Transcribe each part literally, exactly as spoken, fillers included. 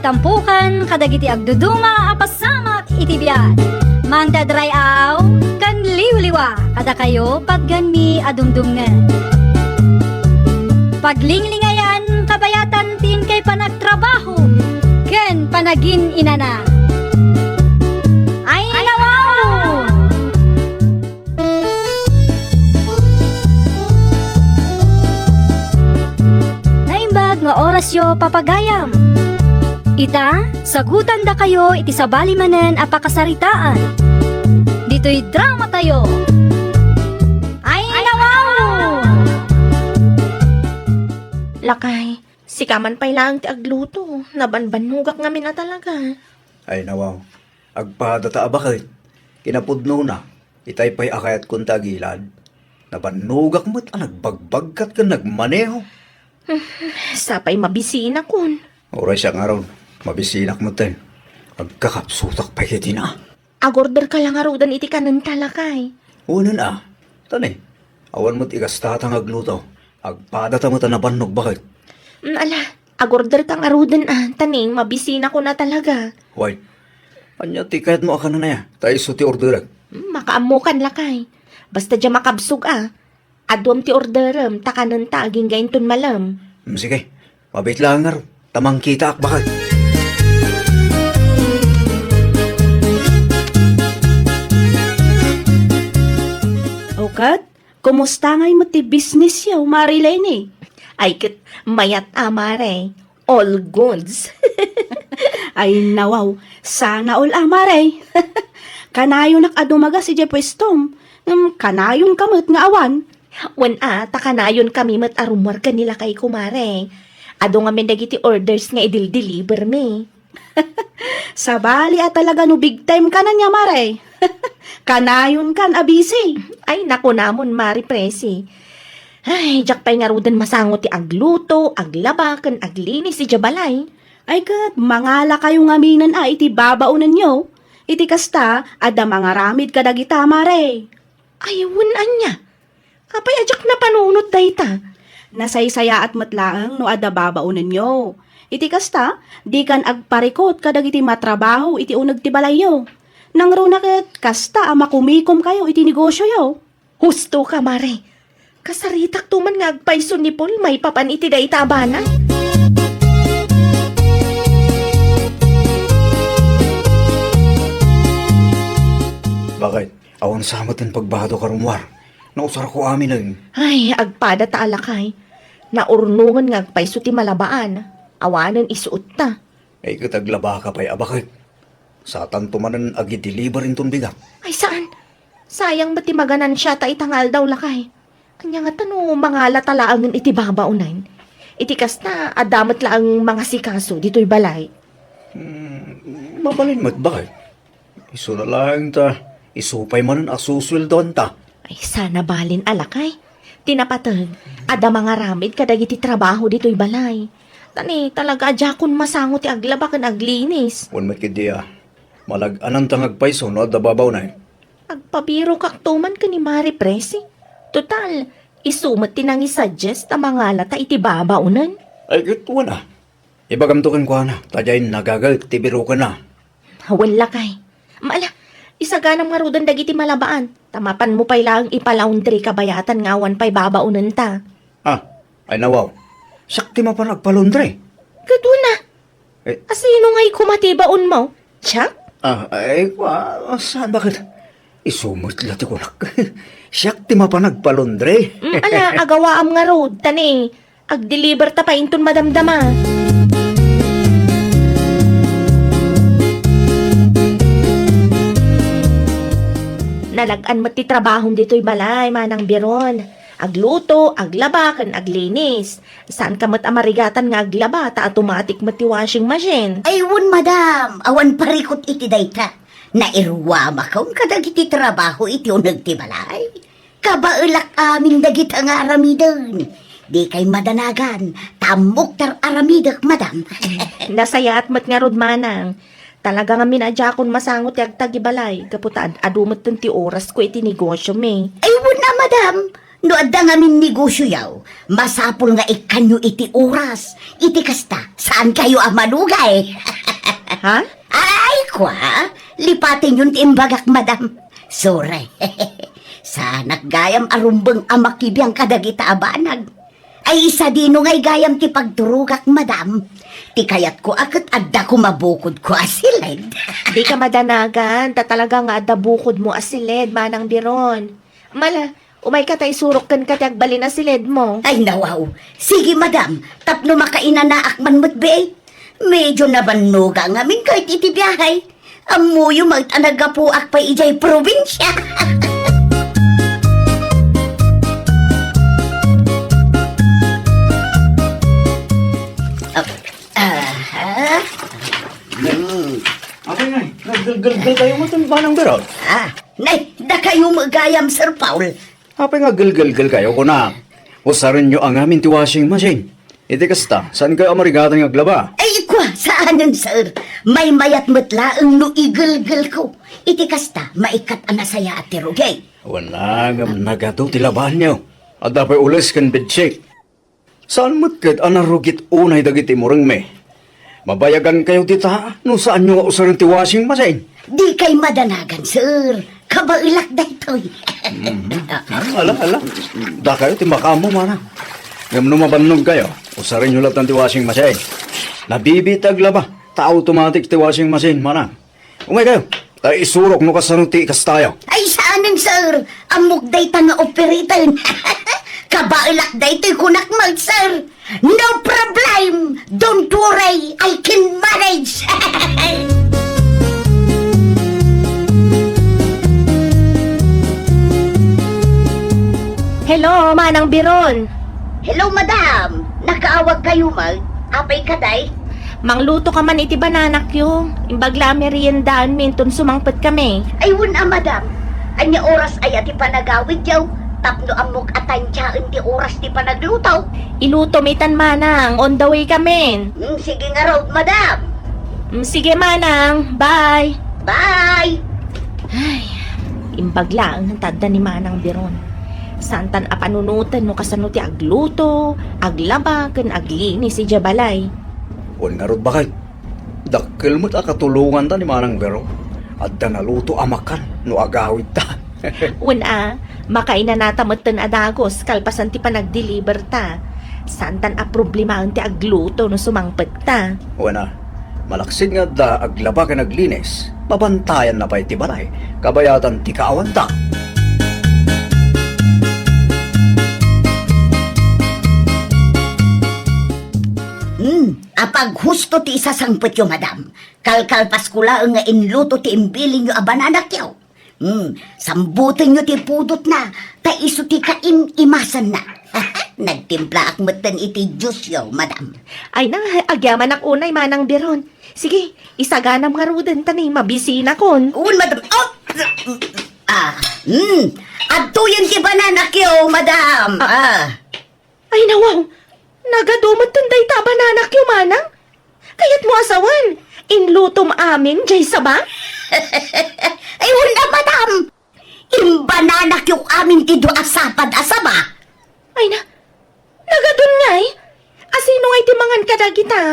Tampukan kadagiti agduduma a pasamak iti biag. Mangdadray-aw ken liwliwa kadakayo patgenmi a dumdumngen. Paglinglingayan kabayatan ti inkay panagtrabaho ken panagin-inana. Ay, nawaw! Naimbag nga orasyo, papagayam. Ita, sagutandakayo iti sabali manen a pakasaritaan. Ditoy dramatayo. Ay, nawaw! Lakay, sika man pay laeng ti agluto. Nabanbannogak ngamin a talaga. Ay, nawaw. Agpadata a baket. Kinapudnona, itay pay a kayatko ta agilad. Nabannogak met a nagbagbagkat ken nagmaneho. Sapay mabisinakon. Uray siak ngarud, mabisinak met, eh. Agkakapsutak pay ketdin a. Agorderka la ngaruden iti kanenta, lakay. Unen a. Tani, awan met igastata nga agluto. Agpadata met a nabannog baket. Mm, ala, agorderka ngaruden a, tani, mabisinakon a talaga. Way, ania ti kayatmo a kanen aya? Ta isu ti orderek. Mm, makaammokan lakay. Basta dia makabsog a. Aduam ti orderem, ta kanenta agingga inton malem. Mm, sige, mabiit laeng ngarud. Ta mangkitaak baket. O ket, kumusta ngay met ti businessyo, Mare Leni? Ay, ket mayat a, Mare. All goods. Ay, nawaw. Sana all a, Mare. Kanayonak a dumagas idiay puestom. Ngem kanayonka met nga awan. Wen a, ta kanayonkami met a rummuar ken ni lakayko, Mare. Adu ngamin dagiti orders nga idil-delivermi. Sabali a talaga no big time ka na nia, Mare. Kanayonkan a busy. Ay, nakunamon, Mare Presi. Ay, diak pay ngaruden masango ti agluto, aglaba, ken aglinis idiay balay. Ay ket, mangalakayo ngaminen a iti babaonenyo. Iti kasta, adda mangaramid kadagita, Mare. Ay, wen ania? Apay a diak napanunot dayta? Nasaysayaat met laeng no adda babaonenyo. Iti kasta, dikan agparikut kadagiti matrabaho iti uneg ti balayyo. Nangruna ket kasta a makumikomkayo iti negosioyo. Husto ka, Mare. Kasaritakto man nga agpayso ni Paul maipapan iti dayta a banag. Bakit? Awan sa met ti pagbadok a rummuar. Nausarko aminen. Ay, agpadata a lakay. Naurnongen nga agpayso ti malabaan. Awanen isuotta. Ay, ket aglabaka pay a baket. Satanto manen agi-deliver inton bigat. Ay, saan? Sayang met ti maganansiata ita nga aldaw, lakay. Ania ngata no mangalata laengen iti babaonen? Iti kasta, adda met laeng mangasikaso ditoy balay. Hmm, mabalin met, baket. Isuna laeng ta, isu pay manen a susueldoanta. Ay, sana balin a lakay. Ti napateg, adda mangaramid kadagiti trabaho ditoy balay. Tani, talaga a diakon masango ti aglaba ken aglinis. Wen met ketdi a, malag-ananta nga agpayso no adda babaonen. Agpabirokakto man ken ni Mare Presi. Total, isu met ti nangisuggest a mangalata iti babaonen. Ay, ket wen a. Ibagamto kenkuana, ta diay nagagaek ti birokenna. Wen lakay. Ala, isaganam ngaruden dagiti malabaan, ta mapanmo pay laeng ipalaundri kabayatan nga awan pay babaonenta. Ah, ay nawaw. Siak ti mapan agpalaundri. Ket wen a. Eh. Asino ngay koma ti baonmo? Siak? Ah, ay, kua, saan baket? Isu met la ti kunak. Siak ti mapan agpalaundri. Mm, ala, agawaam ngarud, tani. Agdeliver ta pay inton madamdama. Nalag-an met ti trabahom ditoy balay, Manang Biron. Agluto, aglaba, ken aglinis. Saanka met a marigatan nga aglaba, ta automatic met ti washing machine. Ay, wen, madam, awan parikut iti dayta. Nairuamakon kadagiti trabaho iti uneg ti balay. Kabaelak amin dagita nga aramiden. Dikay madanagan, ta ammok ti ar-aramidek, madam. Nasayaat met ngarud, manang. Talaga ngamin a diakon masango ti agtagibalay, gapu ta ad-adu metten ti orasko iti negosiomi. Ay, wen a, madam. No adda ngamin negosioyo, masapul nga ikkanyo iti oras. Iti kasta, saankayo a malugay. Ha? Ay, kua, lipatenyon ti imbagak, madam. Sorry. Saanak gayam a rumbeng a makibiang kadagita a banag. Ay, sadino ngay gayam ti pagturogak, madam? Ti kayatko a ket adda koma bukodko a siled. Dika madanagan, ta talaga nga adda bukodmo a siled, Manang Biron. Mala, umayka ta isurok kenka ti agbalin a siledmo. Ay, nawaw. Sige, madam, tapno makainanaak man met, be. Medyo nabannoga ngamin kayat iti biahe. Ammoyo met a naggapuak pay idiay probinsia. Ah, aha. Hmm. Apay ngay, naggelgelgel kayo mo itong banang berot? Ah, nay, dakayo met gayam, Sir Paul. Apay nga gelgelgel kayo, kuna? Usarenyo a ngamin ti washing machine. Iti kasta, saan kayo a marigatan nga aglaba? Ay, kua, saanen, sir. Maymayat met laeng no igelgelko. Iti kasta, maikkat a nasayaat ti rugi. Wen a, ngem nagadu ti labaanyo. Adda pay ules ken bedsheet. Saan met ket a narugit unay dagiti imurengmi? Mabayagan kayo dita no saanyo nga usaren ti washing machine? Dikay madanagan, sir. Kabaelak daytoy. Mhm. Ala, ala. Dakayo ti makaammo, manang. Ngem no mabannog kayo, usarenyo latta ti washing machine. Nabibiit ti aglaba, ta automatic ti washing machine, manang. Umay kayo. Ta isurok no kasano ti ikastayo. Ay, saanen, sir. Ammok dayta nga operiten. Kabaelak daytoy kunak met, sir. No problem. Don't worry. I can manage. Hello, Manang Biron. Hello, madam. Nakaawag kayo, mag-, apay ka, day? Mangluto ka man iti bananakyo. Imbag la a meriendaanmi inton sumangpet kami. Ay, wen a, madam. Ania oras aya ti panagawidyo? Tapno ammok a tantiaen ti oras ti panagluto. Ilutom itan, manang. On the way kamin. Mm, sige ngarud, madam. Mm, sige, manang. Bye. Bye. Ay, imbag laeng ta adda ni Manang Biron. Saantan a panunoten no kasano ti agluto, aglaba, ken aglinis idiay balay. Wen ngarud, baket. Dakkel met a katulonganta ni Manang Biron. Adda naluto a makan no agawidta. Wen a, makainanata metten a dagus kalpasan ti panagdeliverta. Saantan a problemaen ti agluto no sumangpet ta. Wen a, malaksid nga adda aglaba ken aglinis, mabantayanna pay ti balay, kabayatan ti kaawanta. Hmm, apaghusto ti isasangpetyo, madam. Kalkalpasko laeng nga inluto ti imbilinyo a bananakyo. Hmm, sambutenyo ti pudotna, ta isu ti kaim-imasanna. Nagtimplaak metten iti juiceyo, madam. Ay na, agyamanak unay, Manang Biron. Sige, isaganam ngaruden ta ni mabisinakon. Un, madam. Oh! Ah, hmm. Adtoyen ti bananakyo, madam. Ah. Ah. Ay, nawaw! Nagadu metten dayta a bananakyo, manang. Kayatmo a sawen, inlutom amin jay saba? Ay, wen a, madam! Imbananakyo amin ti dua a sapad a saba. Ay na, nagadun ngay? Asino ngay ti mangan kadagita?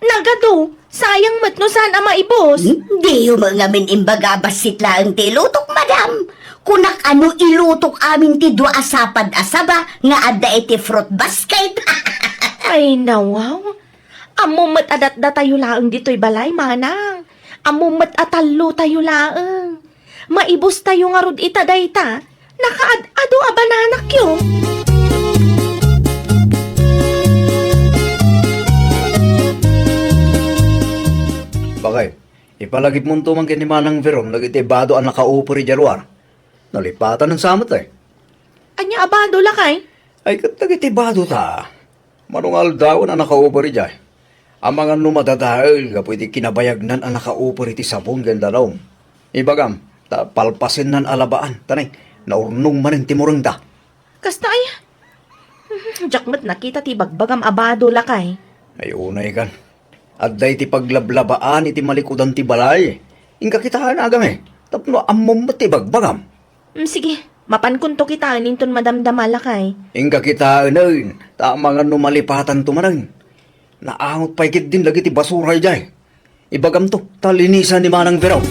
Nagadu, sayang met no saan a maibus. Hmm? Diyo met ngamin imbaga a bassit laeng ti ilutok, madam. Kunak a no ilutok amin ti dua a sapad a saba nga adda iti fruit basket. Ay, nawaw. Ammom met a datdatayo laeng ditoy balay, manang. Ammom met a tallotayo laeng. Maibustayo ngarud ita dayta. Nakaad-ado a bananakyo. Bakay, ipalagipmonto man ken ni Manang Veron dagiti bado a nakaupor idiay luar. Nalipatan sa met, eh. Ania a bado, lakay? Ay, ket dagiti bado ta. Mano nga aldawen a nakaupor idiay. Amangan no madadael gapu iti kinabayagnan a nakaupor iti sabon ken danum. Ibagam, ta palpasennan a labaan, ta nay, naurnong manen ti murengda. Kasta aya? Diak met nakita ti bagbagam a bado, lakay. Ay, unay kan. Adda iti paglablabaan iti malikudan ti balay. Inka kitaen, agami, tapno ammom met ti bagbagam. Mm, sige, mapankonto kitaen inton madamdama, lakay. Inka kitaenen, ta amangan no malipatanto manen. Naangot pay ketdin dagiti basura idiay. Ibagamto, ta linisan ni Manang Veron.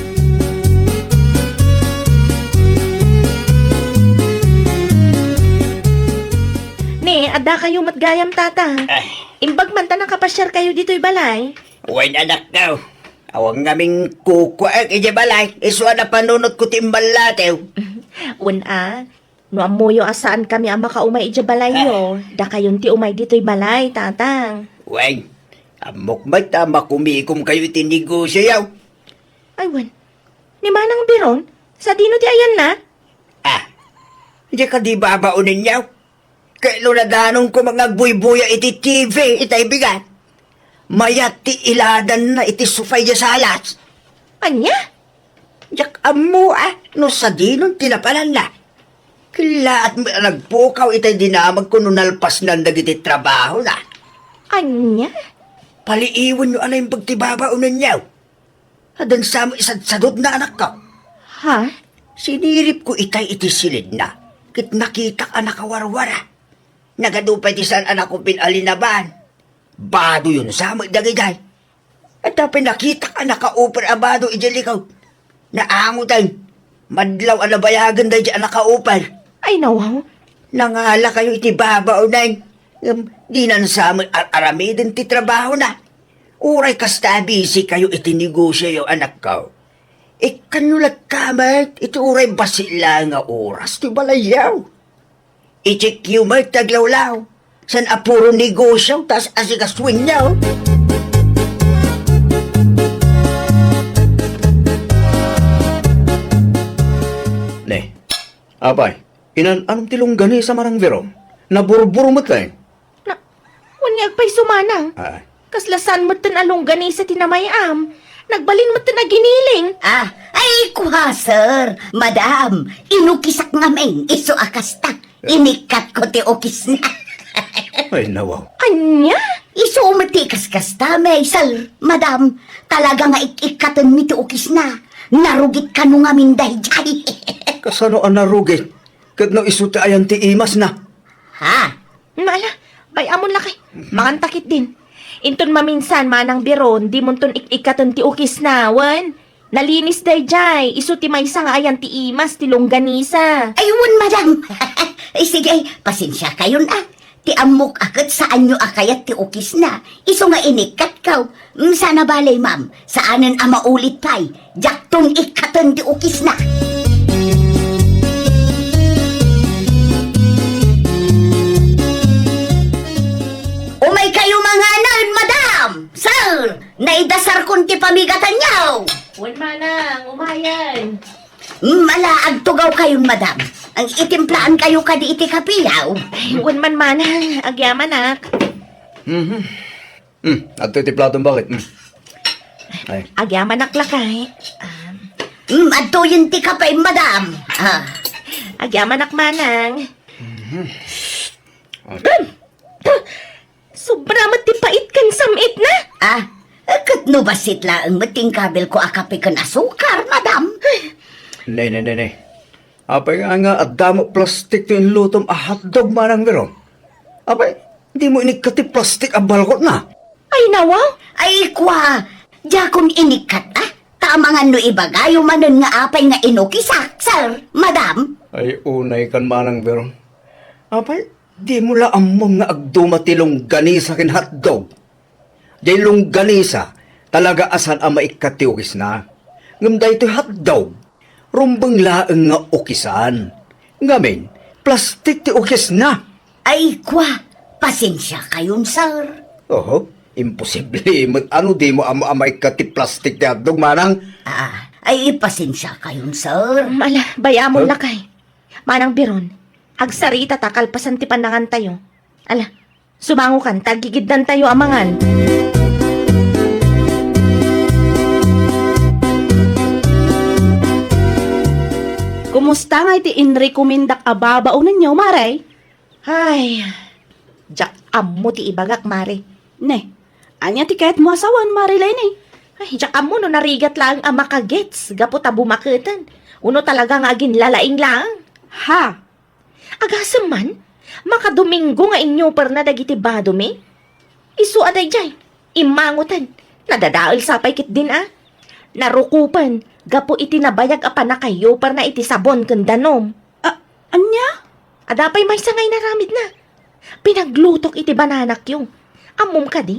Ne, adda kayo met gayam, Tata. Ay. Imbag man ta nakapasiar kayo ditoy balay. Wen, anakko. Awan ngamin kukuaek idiay balay. Isu a napanunot ko ti imballatew. Wen a, no ammoyo a saan kami a makaumay idiay balayyo, dakayon ti umay ditoy balay, Tatang. Wen, ammok met a makumikom kayo iti negosioyo. Ay, wen. Ni Manang Biron, sadino ti ayanna? Ah, diak kadi babaonenyo? Ket no nadanonko nga agbuybuya iti T V itay bigat, mayat ti iladanna iti sofa idiay salas. Ania? Diak ammo a no sadino ti napananna. Kellaat met a nagpukaw itay dinamagko no nalpasnan dagiti trabahona. Ania? Paliiwenyo a naimbag ti babaonenyo. Addan sa met isadsadutna, anakko. Ha? Siniripko itay iti silidna, ket nakitak a nakawarwara. Nagadu pay ti saan a nakupin a linaban. Badoyon sa met dagidiay. Adda pay nakitak a nakauper a bado idiay likod. Naangoten. Madlaw a nabayagen daydiay a nakauper. Ay, nawaw. Nangala kayo iti babaonen. Ngem dinan sa met ar-aramiden ti trabahona. Uray kasta a busy kayo iti negosioyo, anakko, ikkanyo latta met iti uray bassit laeng nga oras ti balayyo. I-checkyo met ti aglawlaw. Saan a puro negosio ta as-asikasuenyo. Ne, apay, inan-anom ti longganisa, Manang Veron? Naburbur met, eh. Na, wen nga agpayso, Manang. Ah. Kasla saan metten a longganisa ti namay-am. Nagbalin metten a giniling. Ah, ay, kua, sir, madam, inukisak ngamin, isu a kasta. Inikkatko ti ukisna. Ay, nawaw. Ania? Isu met ti kaskasta, may, sir, madam. Talaga nga ik-ikkatenmi ti ukisna. Narugit kano ngamin daydiay. Kasano a narugit? Ket no isu ti ayan ti imasna? Ha? Ala, bay-amon lakay. Mangan ta ketdin. Inton maminsan, Manang Biron, dimonton ik-ikkaten ti ukisna, wen? Nalinis daydiay, isu ti maysa nga ayan ti imas ti longganisa. Ay, wen, madam. Ay, sige, pasensia kayon, ah. Ti ammok a ket saanyo a kayat ti ukisna. Isu nga inikkatko. Mm, sana balay, ma'am. Saanen a maulit pay. Diakton ikkaten ti ukisna. Umay kayo manganen, madam! Sir, naidasarkon ti pamigatanyo! Wen, manang, umayen. Mm, ala, agtugaw kayon, madam. Ang itimplaan kayo kadi iti kapiyaw. Ay, wen man, manang, agyamanak. Mhm. Hmm, adtoy ti platom, bakit? Hmm. Ay. Agyamanak lakay. Um, hmm, adtoyen ti kape, madam. Ah. Agyamanak, manang. Mhm. Sobra met ti pait ken sam-itna. Ah, ket no bassit laeng met ti inkabilko a kape ken asukar, madam. Ne, ne, ne, ne. Apay nga, nga adda met plastik ti inlutom a hotdog, Manang Biron? Apay, dimo inikkat ti plastik a balkotna? Ay, nawaw? Ay, kua, diakon inikkat, ah. Ta amangan no ibagayo manen nga apay nga inukisak, sir, madam. Ay, unay kan, Manang Biron. Apay, dimo la ammom nga agduma ti longganisa ken hotdog? Diay longganisa, talaga a saan a maikkat ti ukisna. Ngem daytoy hotdog, rumbeng laeng nga ukisan. Ngamin, plastik ti ukisna. Ay, kua, pasensia kayon, sir. Oho, imposible met a no dimo ammo a maikkat ti plastik ti hotdog, manang. Ah, ay, pasensia kayon, sir. Ala, bay-amon lakay. Manang Biron, agsarita ta kalpasan ti pannangantayo. Ala, sumangokan ta aggigiddantayo a mangan. Kumusta ngay ti inrekomendak a babaonenyo, Mare? Ay, diak ammo ti ibagak, Mare. Ne, ania ti kayatmo a sawen, Mare Leni? Ay, diak ammo no narigat laeng a makagets gapu ta bumaketen, wenno talaga nga aginlalaing laeng. Ha? Agasem man, makadomingo nga inyoperna dagiti badomi. Isu a daydiay, immangoten, Nadadael sa pay ketdin a. Narukopen gapu iti nabayag a pannakayuperna iti sabon ken danum. A-, ania? Adda pay maysa nga inaramidna. Pinaglutok iti bananakyo. Ammom kadi?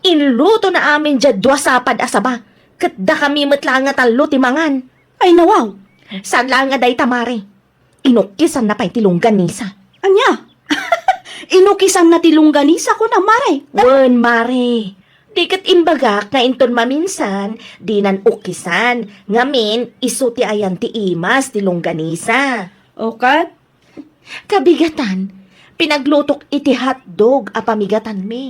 Inlutona amin diay dua sapad a saba. Ket dakami met laeng nga tallo ti mangan. Ay, nawaw! Saan laeng a dayta, mare. Inukkisanna pay ti longganisa. Ania? Inukkisanna ti longganisa, kuna, mare? Wen, mare. Di ket imbagak nga inton maminsan, dinan ukkisan. Ngamin, isu ti ayan ti imas ti longganisa. O ket? Kabigatan, pinaglutok iti hotdog a pamigatanmi.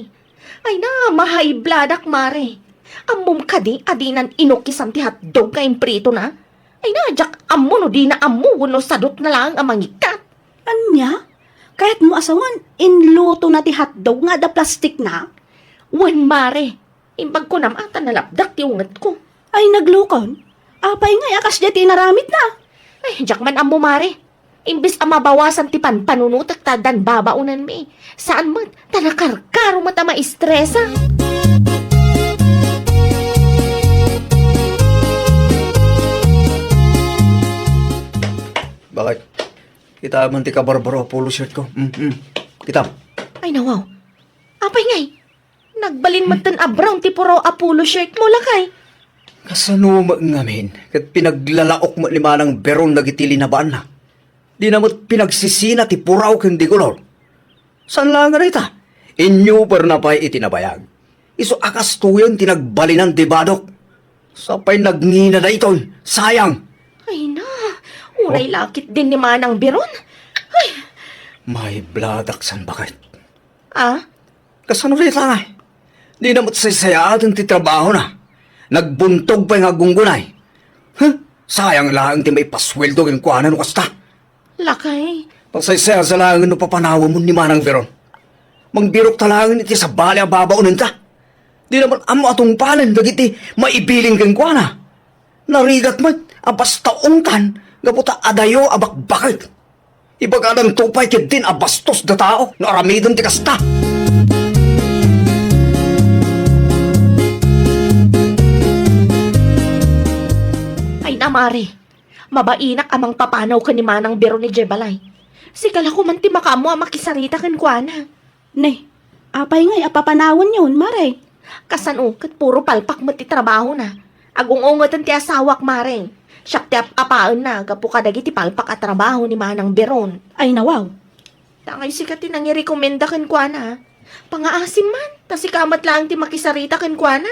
Ay na, mahaibladak, mare. Ammom kadi a dinan inukkisan ti hotdog nga impritona? Ay na, diak ammo no dina ammo wenno sadutna laeng a mangikkat. Ania? Kayatmo a sawen, inlutona ti hotdog nga adda plastikna? Wen, mare. Imbag kunam a ta nalapdak ti ungetko. Ay, naglukon? Apay ngay a kasdiay ti inaramidna? Ay, diak man ammo, mare. Imbes a mabawasan ti panpanunotek ta addan babaonanmi. Saan met, ta nakarkaro met a maestresa. Bakit? Kita man ti kabarbaro a polo shirt ko. Mm, mm. Kita. Ay, nawaw. Apay ngay? Nagbalin metten a brown ti puraw a polo shirt mo, lakay. Kasano met ngamin ket pinaglalaok met ni Manang Veron dagiti linabaanna? Dina met pinagsisina ti puraw ken digulor. Saan laeng a dayta? Inyuperna pay iti nabayag. Isu a kastoyen ti nagbalinan ti badok. Sapay nagngina daytoy. Sayang! Ay na, uray Oh. lakit din ni Manang Veron. Ay! Maibladak san bakit? Ah? Kasano dayta ngay? Dina met saysayaaten ti trabahona. Nagbuntog pay nga aggunggunay. Huh? Sayang laeng ti maipasueldo kenkuana no kasta. Lakay. Pasaysayasa laeng no papanawanmo ni Manang Veron. Mangbirokta laeng iti sabali a babaonenta. Dina met ammo a tungpanen dagiti maibilin kenkuana. Narigat met a basta ungtan gapu ta adayo a bakbaket. Ibagadanto pay ketdin a bastos da tao no aramiden ti kasta. Ay na, mare. Mabainak a mangpapanaw ken ni Manang Veron idiay balay. Sika la koma ti makaammo a makisarita kenkuana. Ne, apay ngay a papanawenyon, mare? Kasano ket puro palpak met ti trabahona. Agung-ungeten ti asawak, mare. Siak ti ap-apaenna gapu kadagiti palpak a trabaho ni Manang Veron. Ay, nawaw. Dangay sika ti nangirekomenda kenkuana. Pangaasim man, ta sika met laeng ti makisarita kenkuana.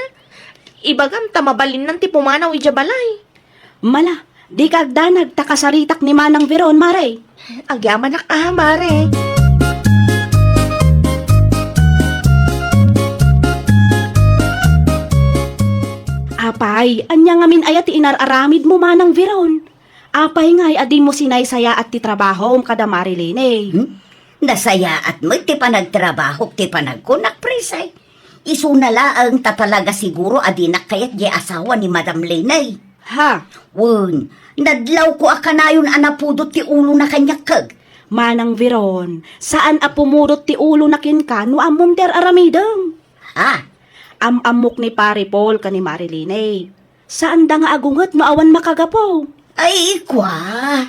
Ibagam ta mabalinnan ti pumanaw idiay balay. Mala, dika agdanag ta kasaritak ni Manang Veron, mare. Agyamanak a, mare. Apay, ania ngamin aya ti inar-aramidmo, Manang Veron? Apay ngay a dimo sinaysayaat ti trabahom kada Marilene? Hmm? Nasayaat met ti panagtrabahok ti panagkunak, Prisay. Isuna laeng ta talaga siguro a dinak kayat diay asawa ni Madam Lenay. Ha? Wen, nadlawko a kanayon a napudot ti ulona kaniak kag. Manang Veron, saan a pumudot ti ulona kenka no ammom ti ar-aramidem. Ha? Am-ammok ni Pare Paul ken ni Marilene. Saanda nga agunget no awan makagapu. Ay, ikua.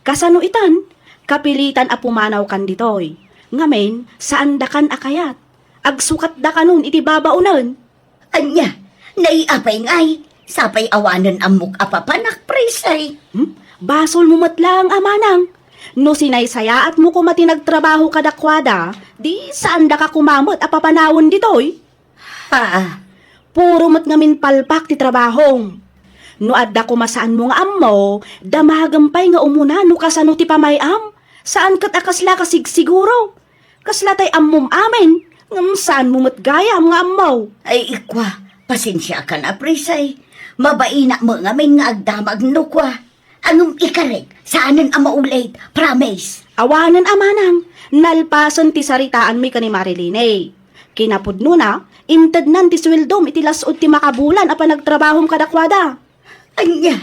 Kasano itan? Kapilitan a pumanawkan ditoy. Ngamin, saandakan a kayat. Agsukatdakanon iti babaonen. Ania, naiapay ngay? Sapay awanen ammok a papanak, Prisay. Hmm? Basolmo met laeng a manang. No sinaysayaatmo koma ti nagtrabaho kadakuada, di saandaka koma met a papanawen ditoy. Ha? Puro met ngamin palpak ti trabahom. No adda koma saanmo nga ammo, damagem pay nga umuna no kasano ti pamay-am. Saan ket a kasla ka sigsiguro. Kasla tay ammom amin, ngem saanmo met gayam nga ammo. Ay, ikua, pasensiakan a, Prisay. Mabainak met ngamin nga agdamag no kua. Ngem ikarek, saanen a maulit, promise. Awanen a manang, nalpasen ti saritaanmi ken ni Marilene. Kinapudnona, intednan ti sueldom iti las-ud ti makabulan a panagtrabahom kadakuada. Ania?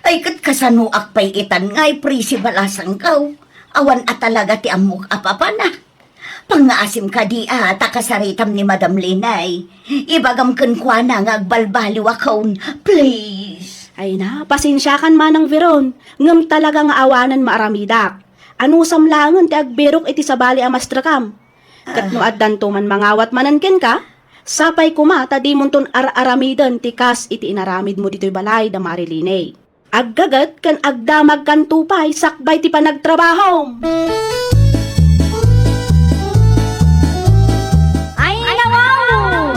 Ay, ket kasanoak pay itan ngay, Prisi, balasangkaw? Awan a talaga ti ammok a papanak. Pangngaasim kadi a ta kasaritam ni Madam Linay. Ibagam kenkuana nga agbalbaliwakon, please. Ay na, pasensiakan, Manang Veron, ngem talaga nga awanen maaramidak. Anusam laengen ti agbirok iti sabali a mastrekam. Ket no addanto man mangawat manen kenka, sapay koma ta dimonton ar-aramiden ti kas iti inaramidmo ditoy balay da Marilyney. Aggaget ken agdamagkanto pay sakbay ti panagtrabahom. Ay, nawaw!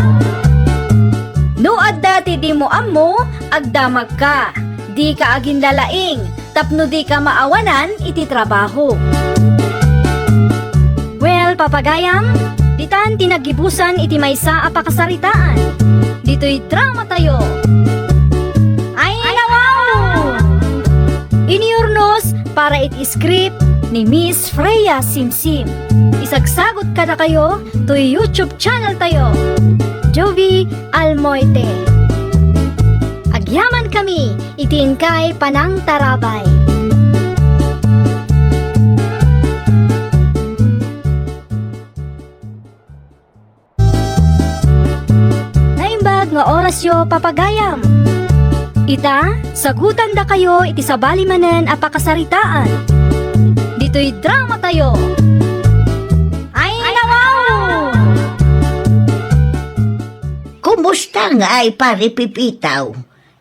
No adda ti dimo ammo, agdamagka. Dika aginlalaing tapno dika maawanan iti trabaho. Well, papagayam, ditan ti naggibusan iti maysa a pakasaritaan. Ditoy drama tayo. Ay, nawaw! Iniurnos para iti script ni Miss Freya Simsim. Isagsagot kadakayo toy YouTube channel tayo, Jovi Almoite. Agyaman kami iti inkay panangtarabay. Naimbag nga orasyo, papagayam. Ita, sagutandakayo iti sabali manen a pakasaritaan. Ditoy drama tayo. Ay, nawaw! Kumusta ngay, Pare Pipitaw?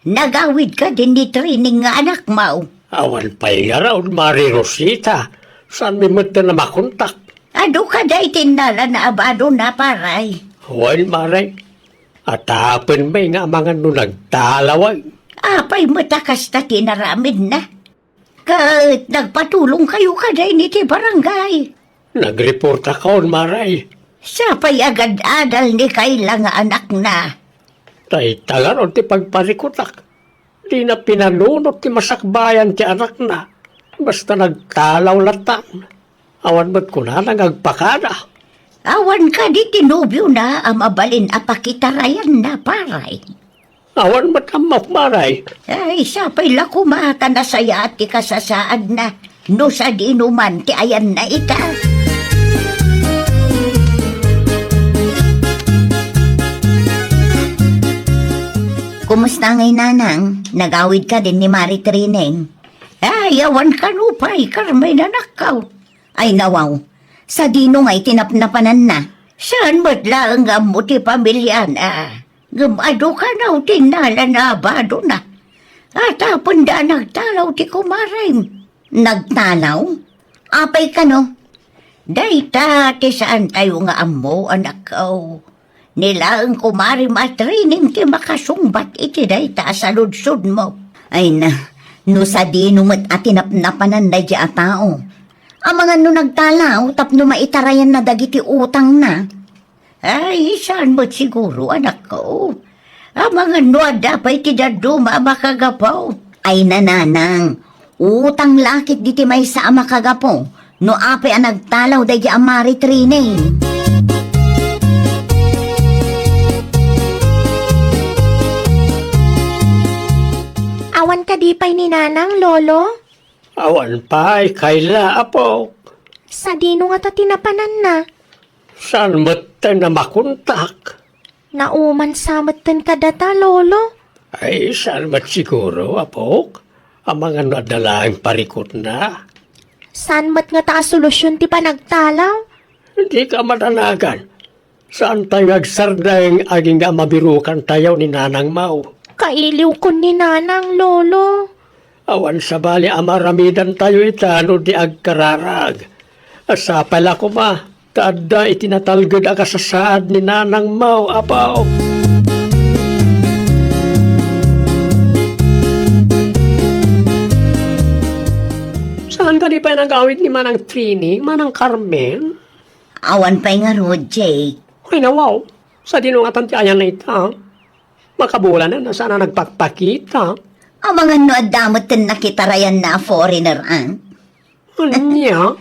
Nagawid kadi ni training nga anakmo? Awan pay ngarud, Mare Rosita. Saanmi metten a makontak. Adu kadi ti innalana a badona, Pare? Wen, Mare. Atapen met nga amangan no nagtalaway. Apay met a kasta ti inaramidna? Ket nagpatulongkayo kadi iti barangay? Nagreportakon, Mare. Sapay agad-adal ni Kayla nga anakna. Dayta ngarud ti pagparikutak. Dina pinanunot ti masakbayan ti anakna. Basta nagtalaw latta. Awan met kunana nga agpakada. Awan kadi ti nobiona a mabalin a pakitarayanna, Pare? Awan met ammok, Mare. Ay, sapay la koma ta nasayaat ti kasasaadna no sadino man ti ayanna ita. Kumusta ngay, Nanang? Nagawid kadi ni Mare training? Ay, awan kano pay, Carmen, anakko. Ay, nawaw. Sadino ngay ti napnapananna? Saan met laeng nga ammo ti pamiliana? Ngem adu kano ti innalana a badona. Atapenda a nagtalaw ti kumarem. Nagtalaw? Apay kano? Dayta ti saantayo nga ammo, anakko. Ni laeng kumarem a training ti makasungbat iti dayta a saludsodmo. Ay na, no sadino met a tinapnapanan daydiay a tao. Amangan no nagtalaw tapno maitarayanna dagiti utangna. Ay, saan met siguro, anakko. Amangan no adda pay ti dadduma a makagapu. Ay na, Nanang, utang la ket diti maysa a makagapu no apay a nagtalaw daydiay a Mare training. Awan kadi pay ni Nanang, Lolo? Awan pay, Kayla, apok. Sadino ngata ti napananna? Saan metten a makontak? Naumansa metten kadata, Lolo. Ay, saan met siguro, apok? Amangan no adda laeng parikutna. Saan met ngata a solusion ti panagtalaw? Dika madanagan. Saantayo nga agsardeng agingga a mabirukantayo ni Nanangmo. Kailiwkon ni Nanang, Lolo. Awan sabali a maaramidantayo ita no di agkararag. Sapay la koma ta adda iti natalged a kasasaad ni Nanangmo, apo. Saan kadi pay nagawid ni Manang Trini, Manang Carmen? Awan pay ngarud, Jake. Ay, nawaw. Sadino ngatan ti ayanna ita? Makabulanen a saan a nagpakpakita. Amangan no adda metten nakitarayanna a foreigner, a? Ania?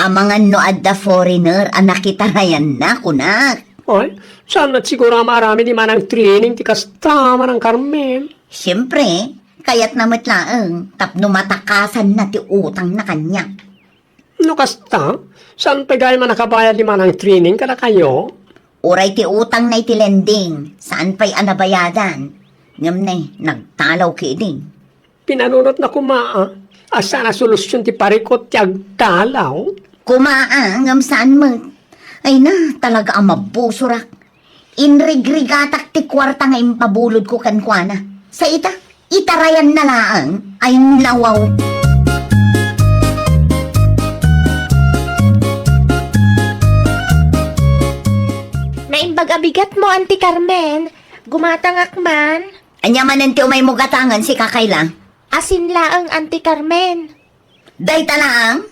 Amangan no adda foreigner a nakitarayanna, kunak. Ay, saan met siguro a maaramid ni Manang Trining ti kasta, Manang Carmen? Siempre, kayatna met laeng tapno matakasanna ti utangna kaniak. No kasta, saan pay gayam a nakabayad ni Manang Trining kadakayo? Uray ti utangna iti lending, saan pay a nabayadan. Ngem ne, nagtalaw ketdi. Pinanunotna koma a, a saan a solusion ti parikut ti agtalaw. Koma a, ngem saan met. Ay na, talaga a mabusorak. Inrigrigatak ti kuarta nga impabulodko kenkuana. Sa ita, itarayanna laeng. Ay, nawaw. Naimbag a bigatmo, Auntie Carmen. Gumatangak man. Ania manen ti umaymo gatangen, sika, Kayla? Asin laeng, Auntie Carmen. Dayta laeng?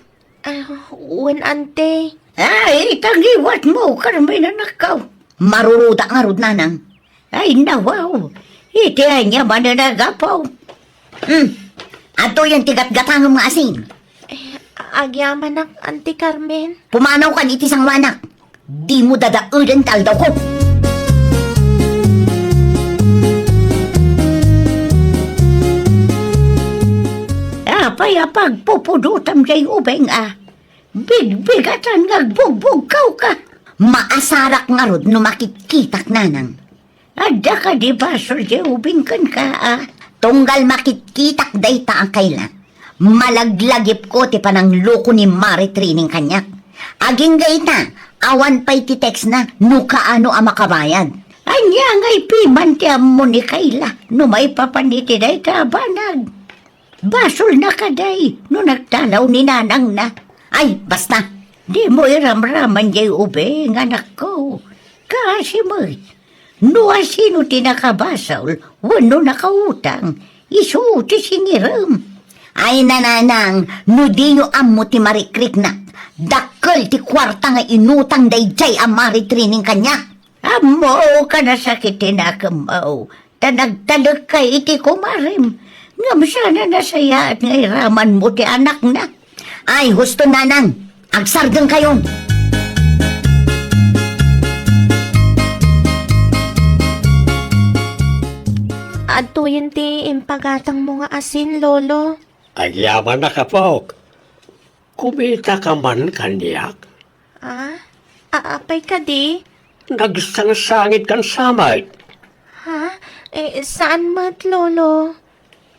Ah, wen, Auntie. Ay, ita ngiwatmo, Carmen, anakko. Marurudak ngarud, nanang. Ay, nawaw. Iti ania manen a gapu. Hmm. Adtoyen ti gatgatangem nga asin. Eh, agyamanak, Auntie Carmen. Pumanawkan iti sangoanak. Dimo dadaelen ti aldawko. Apay a pagpupudotam diay ubing a? Bigbigatan nga agbugbugkawka. Maasarak ngarud no makitkitak, nanang. Adda kadi basol diay ubing kenka a? Tunggal makitkitak dayta a, Kayla, malaglagipko ti panangloko ni Mari Trining kaniak. Agingga ita, awan pay ti textna no kaano a makabayad. Ania ngay piman ti ammo ni Kayla no maipapan iti dayta a banag? Basolna kadi no nagtalaw ni nanangna. Ay, basta! Dimo iramraman diay ubing, anakko. Kaasi met. No asino ti nakabasol wenno nakautang, isu ti singirem. Ay, nanang, no diyo ammo ti marikriknak, dakkel ti kuarta nga inutang daydiay a Mari Trining kaniak. Ammok a nasakit ti nakemmo, ta nagtalekka iti kumarem. Ngem saan a nasayaat nga iramanmo ti anakna. Ay, husto, nanang. Agsardengkayon. Adtoyen ti impagatangmo nga asin, Lolo. Agyamanak, apok. Kumitaka man kaniak? Ah? A-, apay kadi? Nagsangsangitkan sa met. Ha? Eh, saan met, Lolo?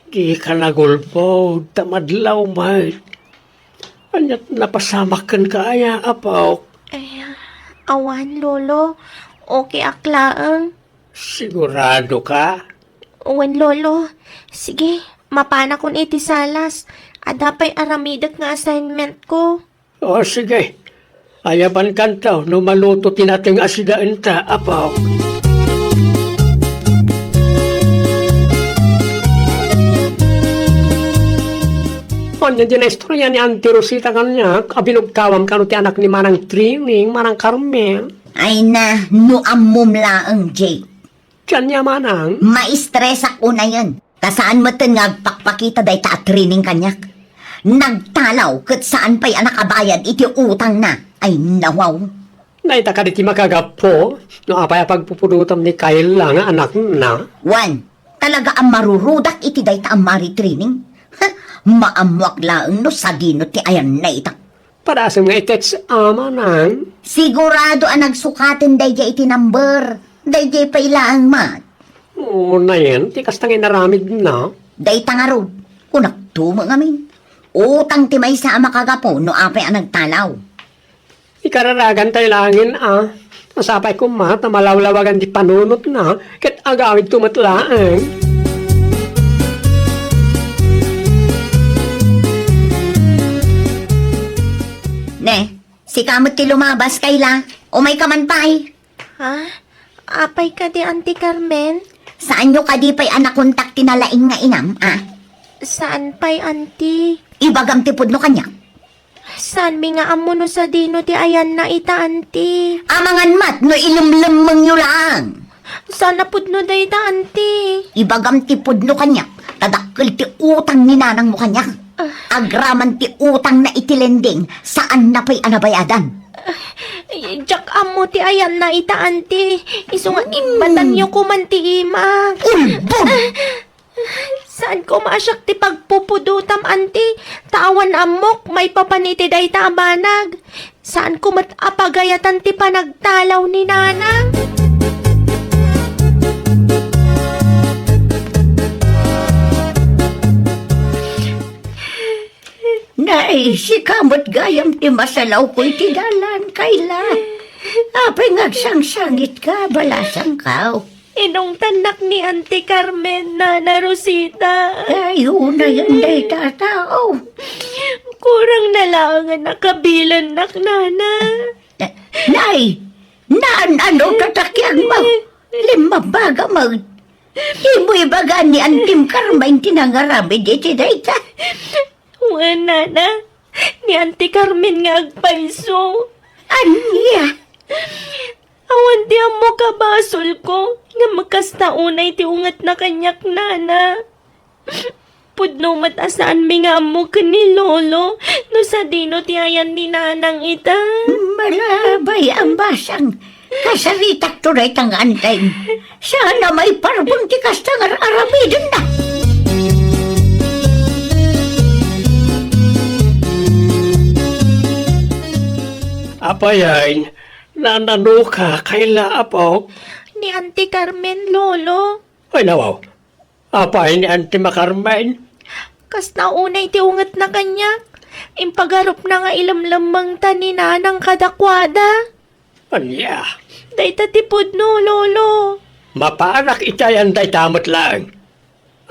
Dika nagulbod, ta madlaw met. Ania't napasamak kenka aya, apok? Eh, awan, Lolo. Okay ak laeng. Sigurado ka? Wen, Lolo. Sige, mapanakon iti salas. Adda pay aramidek nga assignment ko. O, sige. Ayabankanto no maluto ti nateng a sidaenta, apok. Ania diay naistorya ni Auntie Rosita kaniak a binugkawam kano ti anak ni Manang Trining, Manang Carmen? Ay na, no ammom laeng, Jake. Diay ania, manang? Maistresak unayen. Ta saan metten nga agpakpakita dayta a Trining kaniak. Nagtalaw ket saan pay a nakabayad iti utangna. Ay, nawaw. Dayta kadi ti makagapu no apay a pagpupudotam ni Kayla nga anakna? Wen, talaga a marurudak iti dayta a Mari Trining. Ha, maammoak laeng no sadino ti ayanna ita. Padasem nga i-text a, manang. Sigurado a nagsukaten daydiay iti number. Daydiay pay laeng met. Unayen ti kasta nga inaramidna. Dayta ngarud, kunakto met ngamin. Utang ti maysa a makagapu no apay a nagtalaw. Ikararagantay laengen a. Sapay koma ta malawlawagan ti panunotna ket agawidto met laeng. Ne, sika met ti lumabas, Kayla. Umayka man pay. Ha? Apay kadi, Auntie Carmen? Saanyo kadi pay a nakontak ti nalaing nga inam, a? Saan pay, Auntie. Ibagam ti pudno kaniak. Saanmi nga ammo no sadino ti ayanna ita, Auntie. Amangan met no ilemlemmengyo laeng. Saan a pudno dayta, Auntie. Ibagam ti pudno kaniak, ta dakkel ti utang ni nanangmo kaniak. Ah. Agraman ti utangna iti lending, saanna pay a nabayadan. Ah, diak ammo ti ayanna ita, Auntie. Isu nga Hmm. Imbatanyo koman ti imak. Ulbod! Ah, Saan koma a siak ti pagpupudotam, anti, ta awan ammok maipapan iti dayta a banag. Saan ko met a pagayatan ti panagtalaw ni Nanang. Nay, sika met gayam ti masalawko iti dalan, Kayla. Apay nga agsangsangitka, balasangko? Inungtannak ni Auntie Carmen, Nana Rosita. Ay, unayen dayta a tao. Kurang na laeng a nakabilannak, Nana. Nay, naan-ano ti takyagmo? Limmabbaga met. Dimo ibaga ni Antim Carmen ti nangaramid iti dayta? Wen, Nana, ni Auntie Carmen nga agpayso. Ania? Awan ti ammok a basolko, ngem kasta unay ti ungetna kaniak, Nana. Pudno met a saanmi nga ammo ken ni Lolo no sadino ti ayan ni Nanang ita. Malabay a basang. Kasaritakto dayta nga Antim. Saan a maiparbeng ti kasta nga ar-aramidenna. Apay, naan-anoka, Kayla, apok? Ni Auntie Carmen, Lolo. Ay, nawaw. Apay ni Auntie Carmen? Kasta unay ti ungetna kaniak. Impagarupna nga ilemlemmengta ni Nanang kadakuada. Ania? Dayta ti pudno, Lolo. Mapanak iti ayan dayta met laeng.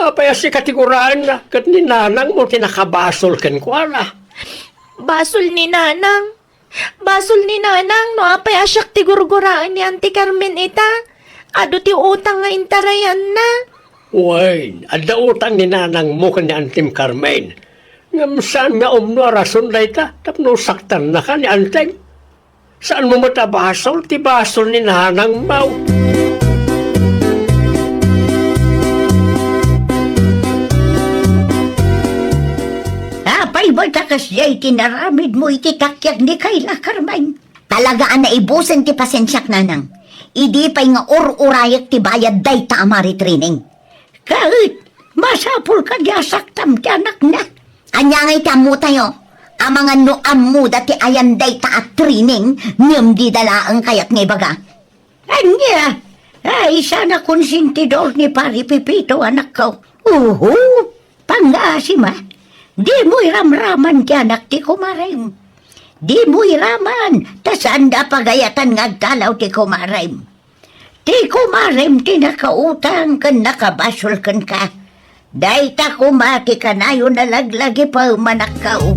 Apay a sika ti guraenna ket ni Nanangmo ti nakabasol kenkuana? Basol ni Nanang. Basol ni Nanang no apay a siak ti gurguraen ni Auntie Carmen ita. Adu ti utang nga intarayanna. Wen, adda utang ni Nanangmo ken ni Antim Carmen. Ngem saan nga umno a rason dayta tapno saktannaka ni Antim. Saanmo met a basol ti basol ni Nanangmo. Apay met a kasdiay ti naramidmo iti takyag ni Kayla, Carmen? Talaga a naibusen ti pasensiak, Nanang. Idi pay nga ur-urayek ti bayad dayta a maritraining. Ket, masapul kadi a saktam ti anakna. Ania ngay ti ammotayo? Amangan no ammoda ti ayan dayta a training, ngem dida laeng kayat nga ibaga. Ania? Ay, saan a konsentidor ni Pari Pepito, anakko. Uhu! Pangngaasim a. Dimo iramraman ti anak ti kumarem. Dimo iraman, ta saanda a pagayatan nga agtalaw ti kumarem. Ti kumarem ti nakautang ken nakabasol kenka. Dayta koma ti kanayon a laglagipem, anakko.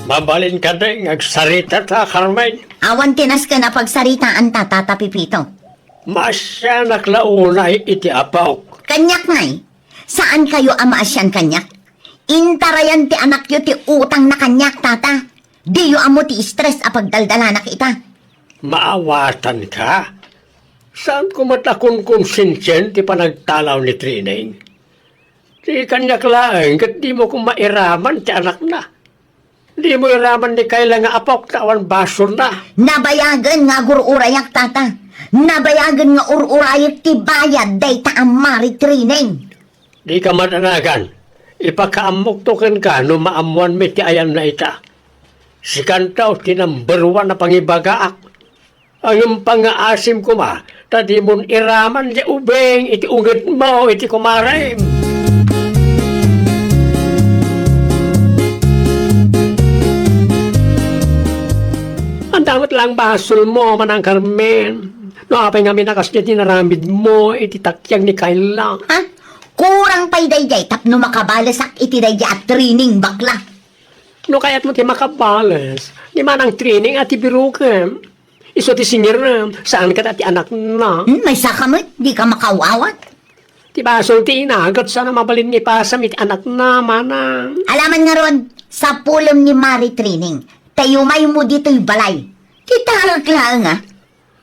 Mabalin kadi nga agsaritata, Carmen? Awan ti nasken a pagsaritaanta, Tata Pepito. Maasianak la unay iti apok. Kaniak ngay, saankayo a maasian kaniak? Intarayan ti anakyo ti utangna kaniak, Tata. Diyo ammo ti stress a pagdaldalanak ita. Maawatanka? Saan koma ta konkonsensian ti panagtalaw ni Trining? Ti kaniak laeng ket dimo koma iraman ti anakna. Dimo iraman ni Kayla nga apok ta awan basolna. Nabayagen nga agur-urayak, Tata. Nabayagen nga ur-urayek ti bayad dayta a maritraining. Dika madanagan. Ipakaammokto kenka no maammoanmi ti ayanna ita. Sikanto ti number one a pangibagaak. Ngem pangngaasim koma, ta dimon iraman ti ubing iti ungetmo iti kumarem. Ania met laeng basolmo, Manang Carmen, no apay ngamin a kasdiay ti naramidmo iti takyag ni Kayla. Ha? Kurang pay daydiay tapno makabalesak iti daydiay a Trining, bakla. No kayatmo ti makabales, ni Manang Trining a ti birokem. Isu ti singirna, saan kadi ti anakna? Hmm, maysaka met, dika makaawat. Ti basol ti ina, ket saan a mabalin nga ipasam iti anakna, Manang. Alaman ngarud, sapulem ni Mari Trining, ta iumaymo ditoy balay. Ti taek laeng, a.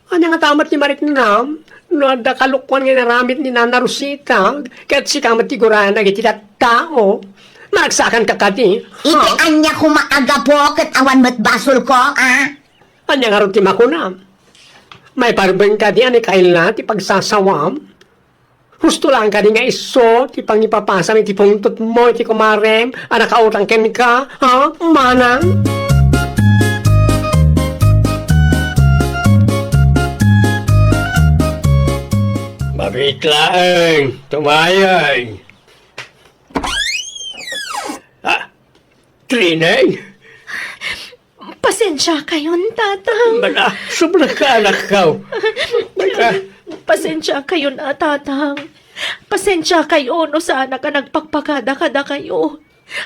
Ania nga tamet ni Mari Trining, no adda kalokuan nga inaramid ni Nana Rosita, ket sika met ti guraenna iti tattao. Maragsakanka kadi, ha? Iti ania koma a gapu ket awan met basolko, a? Ania ngarud ti makunam? Maiparben kadi a ni kaila ti pagsasawam? Husto lang kadi nga isu ti pangipapasam iti pungtotmo iti kumarem a nakautang kenka, ha, manang? Mabiit laeng, tumayay. Ah, Trineng? Pasensiakayon, Tatang. Bala, sobra ka, anak ko. Bala. Pasensiakayon a, Tatang. Pasensiakayo no saanak a nagpakpakada kadakayo.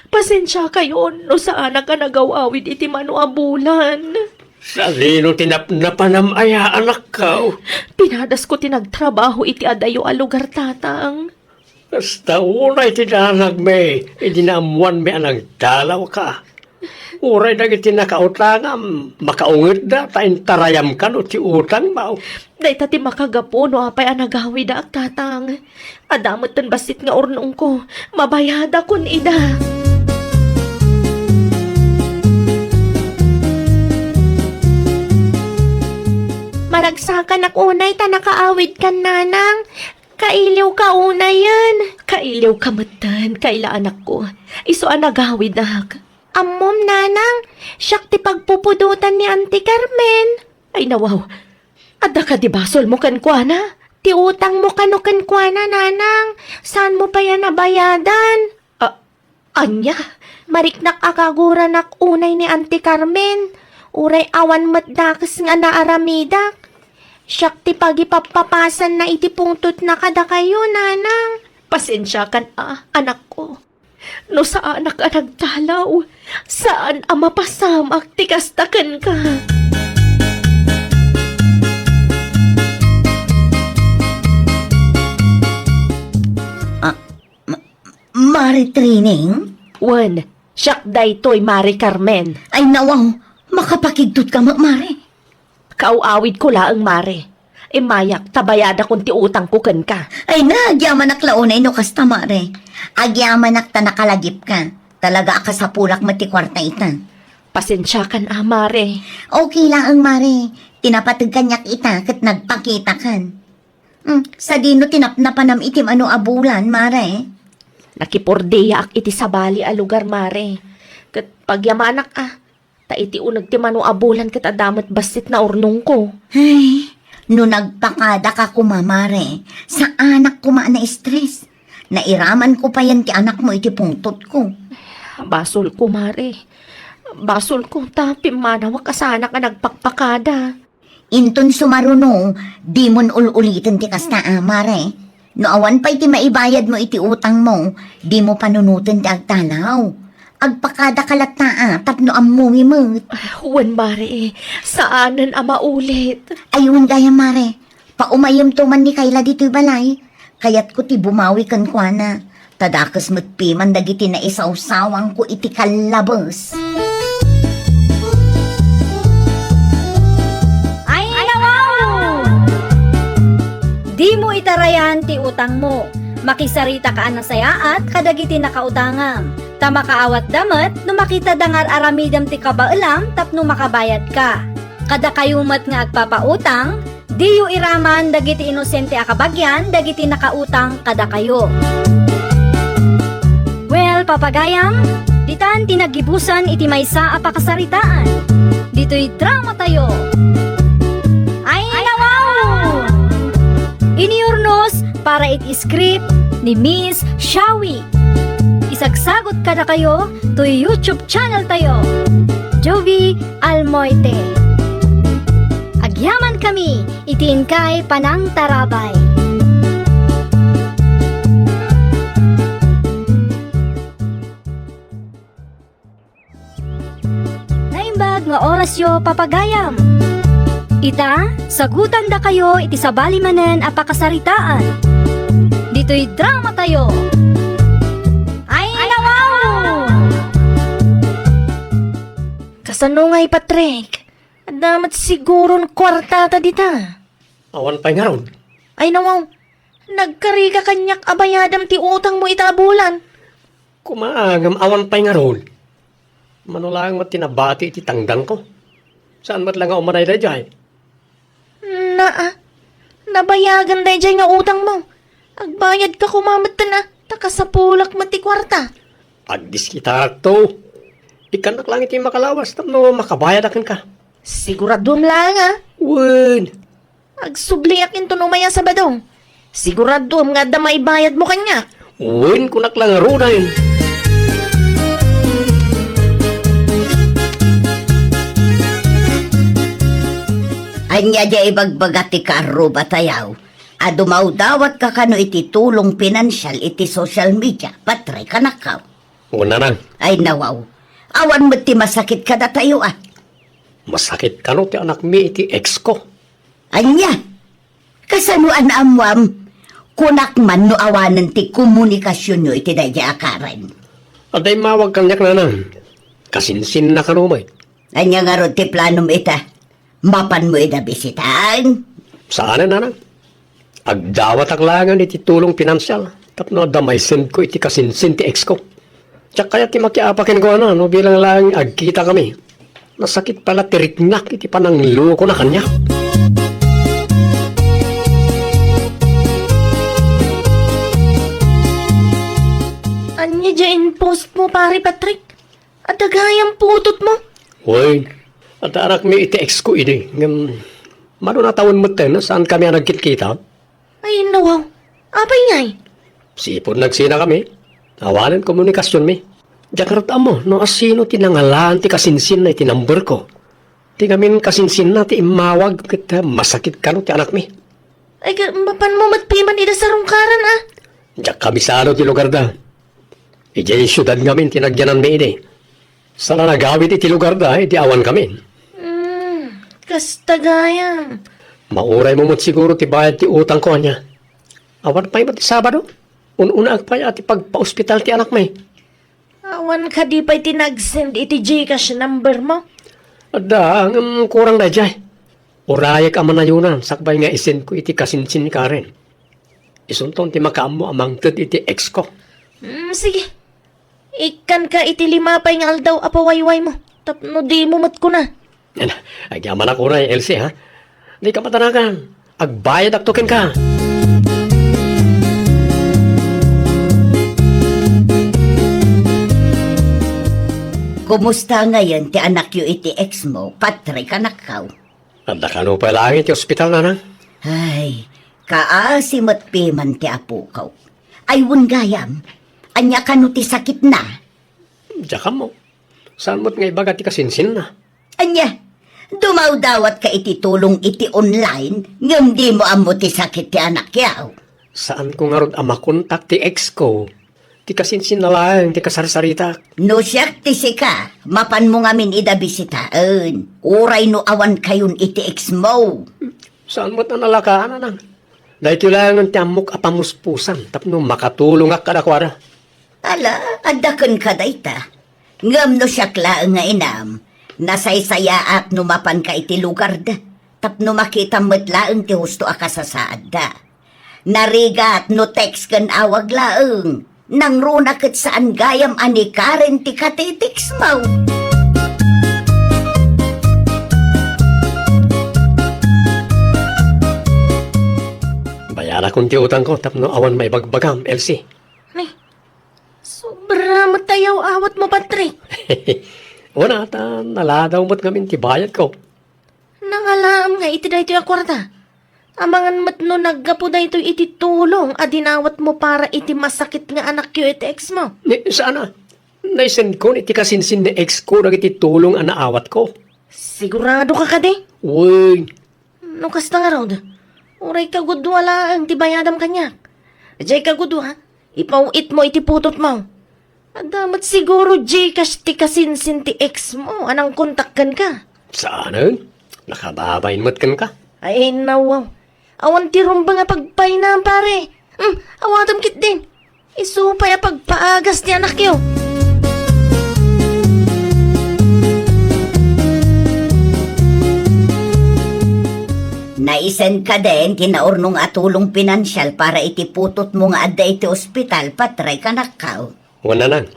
Pasensiakayon no saanak a nagaw-awid iti mano a bulan. Sadino ti napnapanam aya, anak ko? Pinadasko ti nagtrabaho iti adayo a lugar, Tatang. Kasta unay ti danagmi idi naammoanmi a nagdalawka. Uray dagiti nakautangam, makaungetda ta intarayam kano ti utangmo. Dayta ti makagapu no apay a nagawidak, Tatang. Adda metten bassit nga urnongko, mabayadakon ida. Maragsakanak unay ta nakaawidkan, Nanang. Kailiwka unayen. Kailiwka metten, kaila, anakko. Isu a nagawidak. Ammom, Nanang, siak ti pagpupudotan ni Auntie Carmen. Ay, nawaw. Adda kadi basolmo kenkuana? Ti utangmo kano kenkuana, Nanang. Saanmo pay a nabayadan? Ah, ania? Mariknak a kaguranak unay ni Auntie Carmen. Uray awan met dakes nga naaramidak. Siak ti pagipappapasanna iti pungtotna kadakayo, Nanang. Pasensiakan a, anakko. No saanak a nagdalaw, saan a mapasamak ti kasta kenka. Ah, Ma-, Mare Trineng? Wen, siak daytoy, Mare Carmen. Ay, nawaw, makapakigtot ka met, Mare. Kaaw-awidko laeng, Mare. Immayak ta bayadakon ti utangko kenka. Ay na, agyamanak la unay no kasta, Mare. Agyamanak ta nakalagipka. Talaga a kasapulak met ti kuarta ita. Pasensiakan a, Mare. Okay laeng, Mare. Ti napateg kaniak ita ket nagpakitakan. Hmm, sadino ti napnapanam iti mano a bulan, Mare? Nakipurdiaak iti sabali a lugar, Mare. Ket pagyamanak a, ta iti uneg ti mano a bulan ket adda met bassit naurnongko. Ay, no nagpakadaka koma, Mare, saanak koma a na-stress. Nairamanko payen ti anakmo iti pungtotko. Basolko, Mare. Basolko, ta pimmanawak a saanak a nagpakpakada. Inton sumaruno, dimon ul-uliten ti kasta a, Mare. No awan pay ti maibayadmo iti utangmo, dimo panunoten ti agdalaw. Agpakadaka latta a, tapno ammomi met. Ah, wen, Mare, saanen a maulit. Ay, wen gayam, Mare. Paumayemto man ni Kayla ditoy balay. Kayatko ti bumawi kenkuana. Ta dakes met piman dagiti naisawsawangko iti kallabes. Ay, nawaw! Dimo itarayan ti utangmo. Makisaritaka a nasayaat kadagiti nakautangam. Ta makaawatda met no makitada nga ar-aramidem ti kabaelam tapno makabayadka. Kadakayo met nga agpapautang, diyo iraman dagiti inosente a kabagian dagiti nakautang kadakayo. Well, papagayam, ditan ti naggibusan iti maysa a pakasaritaan. Ditoy drama tayo. Ay, nawaw! Iniurnos para iti script ni Miss Shawi. Isagsagot kadakayo to YouTube channel tayo, Jovi Almoite. Agyaman kami iti inkay panangtarabay. Naimbag nga orasyo, papagayam. Ita, sagutandakayo iti sabali manen a pakasaritaan. Ditoy drama tayo. Ay, nawaw! Kasano ngay, Patrick? Adda met siguron kuartata dita. Awan pay ngarud. Ay, nawaw. Nagkariga kaniak a bayadam ti utangmo ita a bulan. Koma ngem awan pay ngarud. Mano laeng met ti nabati iti tanggangko. Saan met la nga umanay daydiay? Hmm, Naa, nabayagan daydiay nga utangmo. Agbayadka koma metten a, ta kasapulak met ti kuarta. Agdiskitarakto. Ikkannak laeng iti makalawas tapno makabayad a kenka. Siguraduem laeng a. Wen. Agsubliak inton umay a Sabado. Siguraduem nga adda maibayadmo kaniak. Wen, kunak la ngaruden. Ania diay ibagbaga ti kaarrubatayo a dumawdawatka kano iti tulong pinansial iti social media, Patri, kanakkaw? Wen, nanang. Ay, nawaw. Awan met ti masakit kadatayo, a. Masakit kano ti anakmi iti ex ko. Ania? Kasano a naammuam? Kunak man no awanen ti komunikasionyo iti daydiay a Karen. Adda immawag kaniak, nanang. Kasinsinna kano met. Ania ngarud ti planom ita? Mapanmo ida bisitaen? Saanen, nanang. Agdawatak laengen iti tulong pinansial tapno adda maisendko iti kasinsin ti ex ko. Diak kayat ti makiapa kenkuana no bilang laeng agkitakami. Nasakit pay la ti riknak iti pananglokona kaniak. Ania diay in-postmo, Pare Patrick? Adda gayam putotmo? Wen, adda anakmi iti ex ko idi, ngem mano natawen metten a saankami a nagkitkita. Ay, nawaw. Apay ngay? Sipud nagsinakami. Awanen komunikasionmi. Diak ngarud ammo no asino ti nangalaan ti kasinsinna iti number ko. Ti ngamin kasinsinna ti immawag ket masakit kano ti anakmi. Ay, ka-, mapanmo met piman ida sarungkaran, a? Diak kabisado ti lugarda. Idiay siudad ngamin ti nagyananmi idi. Saan a nagawid iti lugarda, idi awankami. Hmm, kasta gayam. Mauraymo met siguro ti bayad ti utangko, ania? Awan pay met ti Sabado. Un-unaak pay a ti pagpaospital ti anakmi. Awan kadi pay ti nag-send iti GCash numbermo? Adda, ngem kurang daydiay. Urayek a manayonan sakbay nga isendko iti kasinsin ni Karen. Isunton ti makaammo a mangted iti ex ko. Hmm, sige. Ikkanka iti lima pay nga aldaw a pawaywaymo tapno dimo met kuna. Agyamanak uray, Elsie, ha? Dika madanagan. Agbayadakto kenka. Kumusta ngayen ti anakyo iti ex mo, Patrick, anakkaw? Adda kano pay laeng iti ospital, nanang? Ay, kaasi met piman ti apokak. Ay, wen gayam, ania kano ti sakitna? Diak ammo. Saan met nga ibaga ti kasinsinna? Ania, dumawdawatka iti tulong iti online, ngem dimo ammo ti sakit ti anakyo? Saanko ngarud a makontak ti ex ko. Ti kasinsinna laeng ti kasarsaritak. No siak ti sika, mapanmo ngamin ida bisitaen. Uray no awankayon iti ex mo. Saan met a nalakaan, nanang? Daytoy laengen ti ammok a pamuspusan tapno makatulongak kadakuada. Ala, adda kenka dayta. Ngem no siak laeng nga inam, nasaysayaat no mapanka iti lugarda, tapno makitam met laeng ti husto a kasasaadda. Narigat no text ken awag laeng. Nangruna ket saan gayam a ni Karen ti katitext mo. Bayarakon ti utangko tapno awan maibagbagam, Elsie. Ni, sobra met ti yaw-awatmo, Patrick. Una, ta naladaw met ngamin ti bayadko. Nangalaam nga iti daytoy a kuarta. Amangan met no naggapu daytoy iti tulong a dinawatmo para iti masakit nga anakyo iti ex mo. Ni, saan a? Naisendkon iti kasinsin ni ex ko dagiti tulong a naawatko. Sigurado ka kadi? Uy. No kasta ngarud, uray kagudua laeng ti bayadam kaniak. Diay kagudua, ipaw-itmo iti putotmo. Adda met siguro GCash ti kasinsin ti ex mo a nangkontak kenka. Saanen? Nakababain met kenka. Ay, nawaw. Awan ti rumbeng a pagpaynam, pare. Hmm, awatem ketdin. Isu pay a pagpaagas ti anakyo. Naisend ka den ti naurnong a tulong pinansial para iti putotmo nga adda iti ospital, Patri, kanakkaw? Wen, nanang.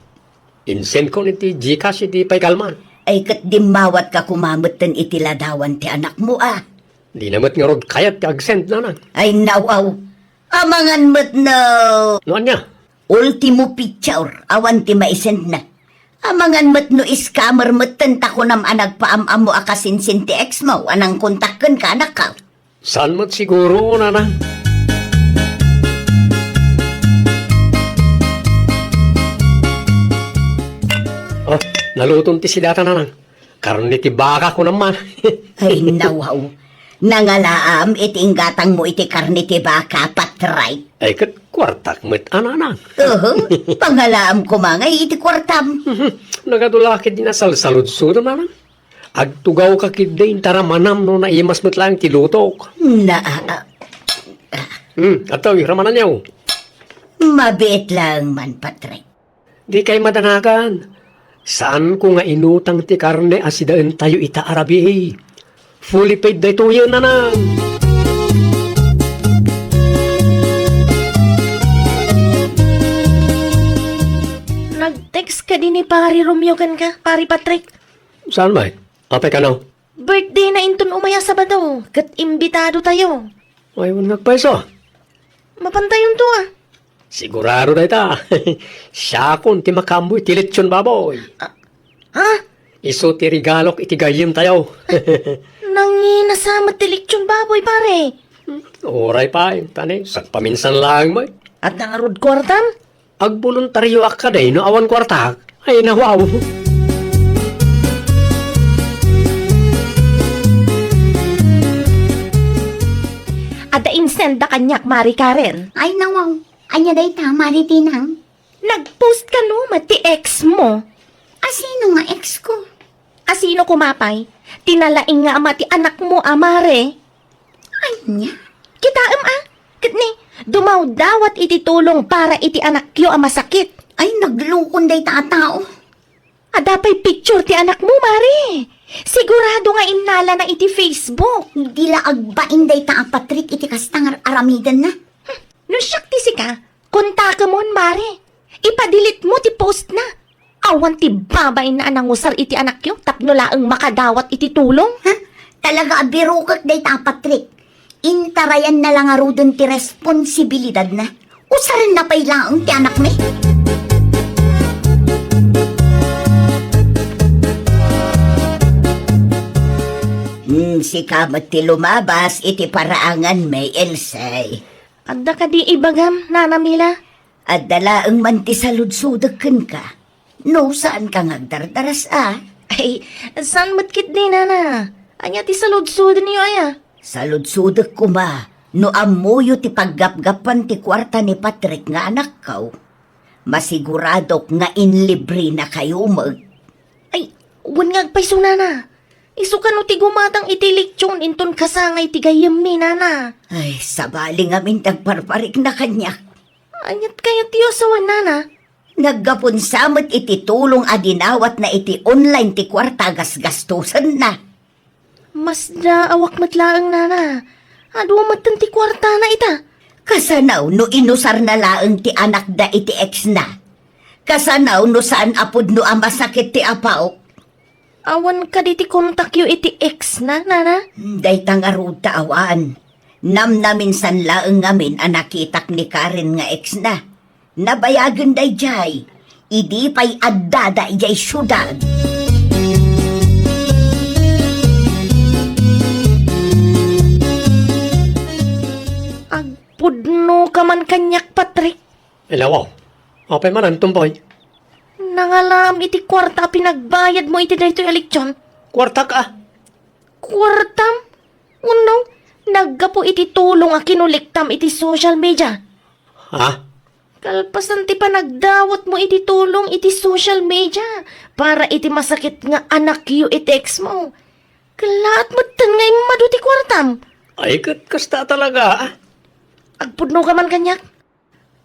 Insendkon iti GCash iti paykalman. Ay, ket dimmawatka koma metten iti ladawan ti anakmo, a. Dina met ngarud kayat ti ag-send, nanang. Ay, nawaw. Amangan met no. No ania? Ultimo picture, awan ti maisendna. Amangan met no scammer metten ta kunam a nagpaam-ammo a kasinsin ti ex mo a nangkontak kenka, anakkaw. Saan met siguro, nanang? Oh, naluton ti sidata, nanang. Karne ti baka, kunam man. Ay, nawaw. Nangalaam iti inggatangmo iti karne ti baka, Patrick. Ay, ket kuartak met a, nanang. Uhu, pangalaam koma ngay iti kuartam. Nagadu la ketdi a salsaludsodem, nanang. Agtugawka ketdi inta ramanam no naimas met laeng ti lutok. Na, ah, ah. Hmm, adtoy, ramananyo. Mabiit laeng man, Patrick. Dikay madanagan. Saanko nga inutang ti karne a sidaentayo ita a rabii. Fully paid daytoyen, nanang. Nag-text kadi ni Pare Romeo kenka, Pare Patrick? Saan met? Apay kano? Birthday na inton umay a Sabado, ket imbitadotayo. Ay, wen nga agpayso. Mapantayonto a. Sigurado dayta. Siakon ti makaammo iti lechon baboy. Ah, ha? Isu ti regalok iti gayyemtayo. Nangina sa met ti lechon baboy, pare. Uray pay, tani, sagpaminsan laeng met. Adda ngarud kuartam? Agboluntarioak kadi no awan kuartak. Ay, nawaw. Adda insenda kaniak, Mari Karen. Ay, nawaw. Ania dayta, Mari Tinang? Nag-post kano met ti ex mo? Asino nga ex ko? Asino koma pay? Ti nalaing nga ama ti anak mo a, Mare. Ania? Kitaem a, ket ni, dumawdawat iti tulong para iti anakyo a masakit. Ay, naglukon dayta a tao. Adda pay picture ti anak mo, Mare. Sigurado nga innalana iti Facebook. Di la agbain dayta a Patrick iti kasta nga ar-aramidenna. Hmm, no siak ti sika, kontakemon, Mare. Ipa-delete mo ti post na. Awan ti babain a nangusar iti anakyo tapno laeng makadawat iti tulong. Ha? Talaga a birukek dayta a Patrick. Intarayanna la ngaruden ti responsibilidadna. Usarenna pay laeng ti anakmi. Hmm, sika met ti lumabas iti paraanganmi, Ilse. Adda kadi ibagam, Nana Mila? Adda laeng man ti saludsodek kenka. No, saanka nga agdardaras a? Ay, saan met ketdi, Nana? Ania ti saludsodenyo aya? Saludsodek koma no ammoyo ti paggapgapan ti kuarta ni Patrick nga anakko. Masiguradok nga inlibrenakayo met. Ay, wen nga agpayso, Nana. Isu kano ti gumatang iti lechon inton kasangay ti gayyemmi, Nana. Ay, sabali ngamin ti agparparikna kaniak. Aniat kayatyo a sawen, Nana? Naggapun sa met iti tulong a dinawatna iti online ti kuarta a gasgastosenna. Masdaawak met laeng, Nana. Adu metten ti kuartana ita. Kasano no inusarna laeng ti anakda iti ex-na? Kasano no saan a pudno a masakit ti apaw? Awan kadi ti kontakyo iti ex-na, Nana? Dayta ngarud ta awan. Namnaminsan laeng ngamin a nakitak ni Karen nga ex-na. Nabayagen daydiay, idi pay addada idiay siudad. Agpudnoka man kaniak, Patrick. Ilaw, apay manen, Tumpoy? Nangalaam iti kuarta a pinagbayadmo iti daytoy a lechon. Kuartak a? Kuartam? Wenno, naggapu iti tulong a kinulektam iti social media. Ha? Kalpasan ti panagdawatmo iti tulong iti social media para iti masakit nga anakyo iti ex mo. Kellaat metten nga immadu ti kuartam. Ay, ket kasta talaga, a? Agpudnoka man kaniak.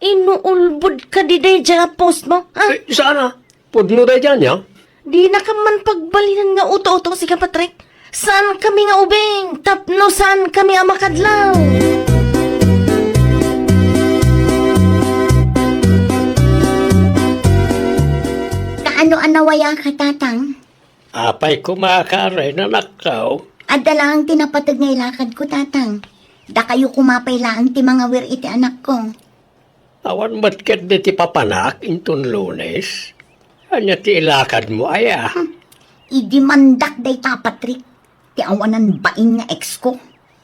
Inuulbod kadi daydiay a post mo, ha? Eh, saan a? Pudno daydiay ania? Dinaka man pagbalinen nga uto-uto, sika, Patrick. Saankami nga ubing tapno saankami a makadlaw. Kaano a nawayaka, Tatang? Apay koma, Karen, anakko? Adda laeng ti napateg nga ilakadko, Tatang. Dakayo koma pay laeng ti mangawir iti anakko. Awan met ketdi ti papanak inton Lunes? Ania ti ilakadmo, aya? Hmm. Idimandak dayta, Patrick, ti awanan bain nga ex ko.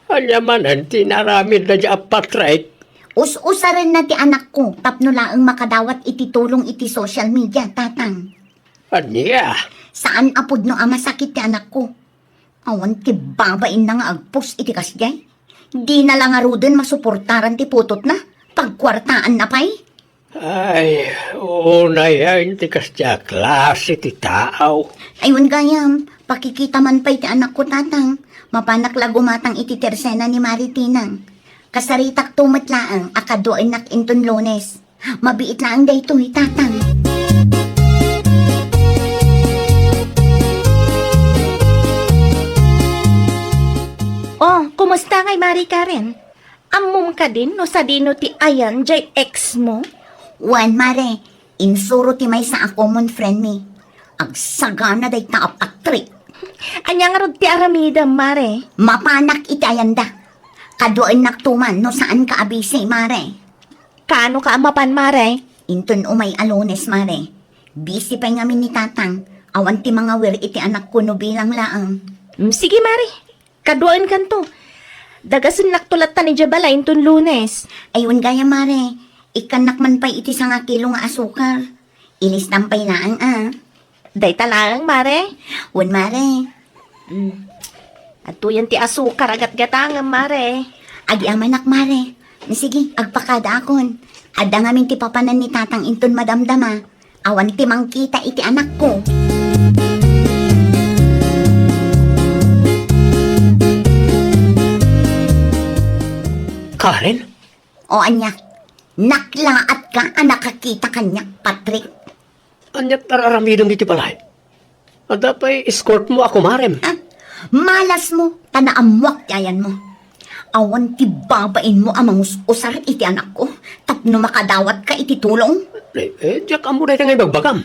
Ania manen ti inaramidna diay a Patrick? Us-usarenna ti anakko tapno laeng makadawat iti tulong iti social media, Tatang. Ania? Saan a pudno a masakit ti anakko. Awan ti babainna nga agpost iti kasdiay. Dina la ngaruden masuportaran ti putotna. Pagkuartaanna pay. Ay, unay a ti kasdiay a klase ti tao. Ay, wen gayam, pakikita man pay ti anakko, Tatang. Mapanak la gumatang iti tersena ni Mari Tinang. Kasaritakto met laeng a kaduaennak inton Lunes. Mabiit laeng daytoy, Tatang. Oh, kumusta ngay, Mari Karen? Ammom kadin no sadino ti ayan jay ex mo? Wen, Mare, insuro ti maysa a common friend mi. Agsagana dayta a Patrick. Ania ngarud ti aramidem, Mare? Mapanak iti ayanda. Kaduaennakto man no saanka a busy, Mare. Kaano ka a mapan, Mare? Inton umay a Lunes, Mare. Busy pay ngamin ni Tatang. Awan ti mangawir iti anakko no bilang laeng. Mm, sige, Mare. Kaduaenkanto. Dagasennakto latta idiay balay inton Lunes. Ay, wen gayam, Mare. Ikkannak man pay iti sangakilo nga asukar. Ilistam pay laeng, a. Dayta laeng, Mare? Wen, Mare. Mm. Adtoyen ti asukar a gatgatangem, Mare. Agyamanak, Mare. Sige, agpakadaakon. Adda ngamin ti papanan ni Tatang inton madamdama. Awan ti mangkita iti anakko. Karen? O ania? Naklaatka a nakakita kaniak, Patrick? Ania ti ar-aramidem iti balay? Adda pay escortmo a kumarem? Ah, malasmo, ta naammoak ti ayanmo. Awan ti babainmo a mangus-usar iti anakko tapno makadawatka iti tulong? Eh, eh, diak ammo dayta nga ibagbagam.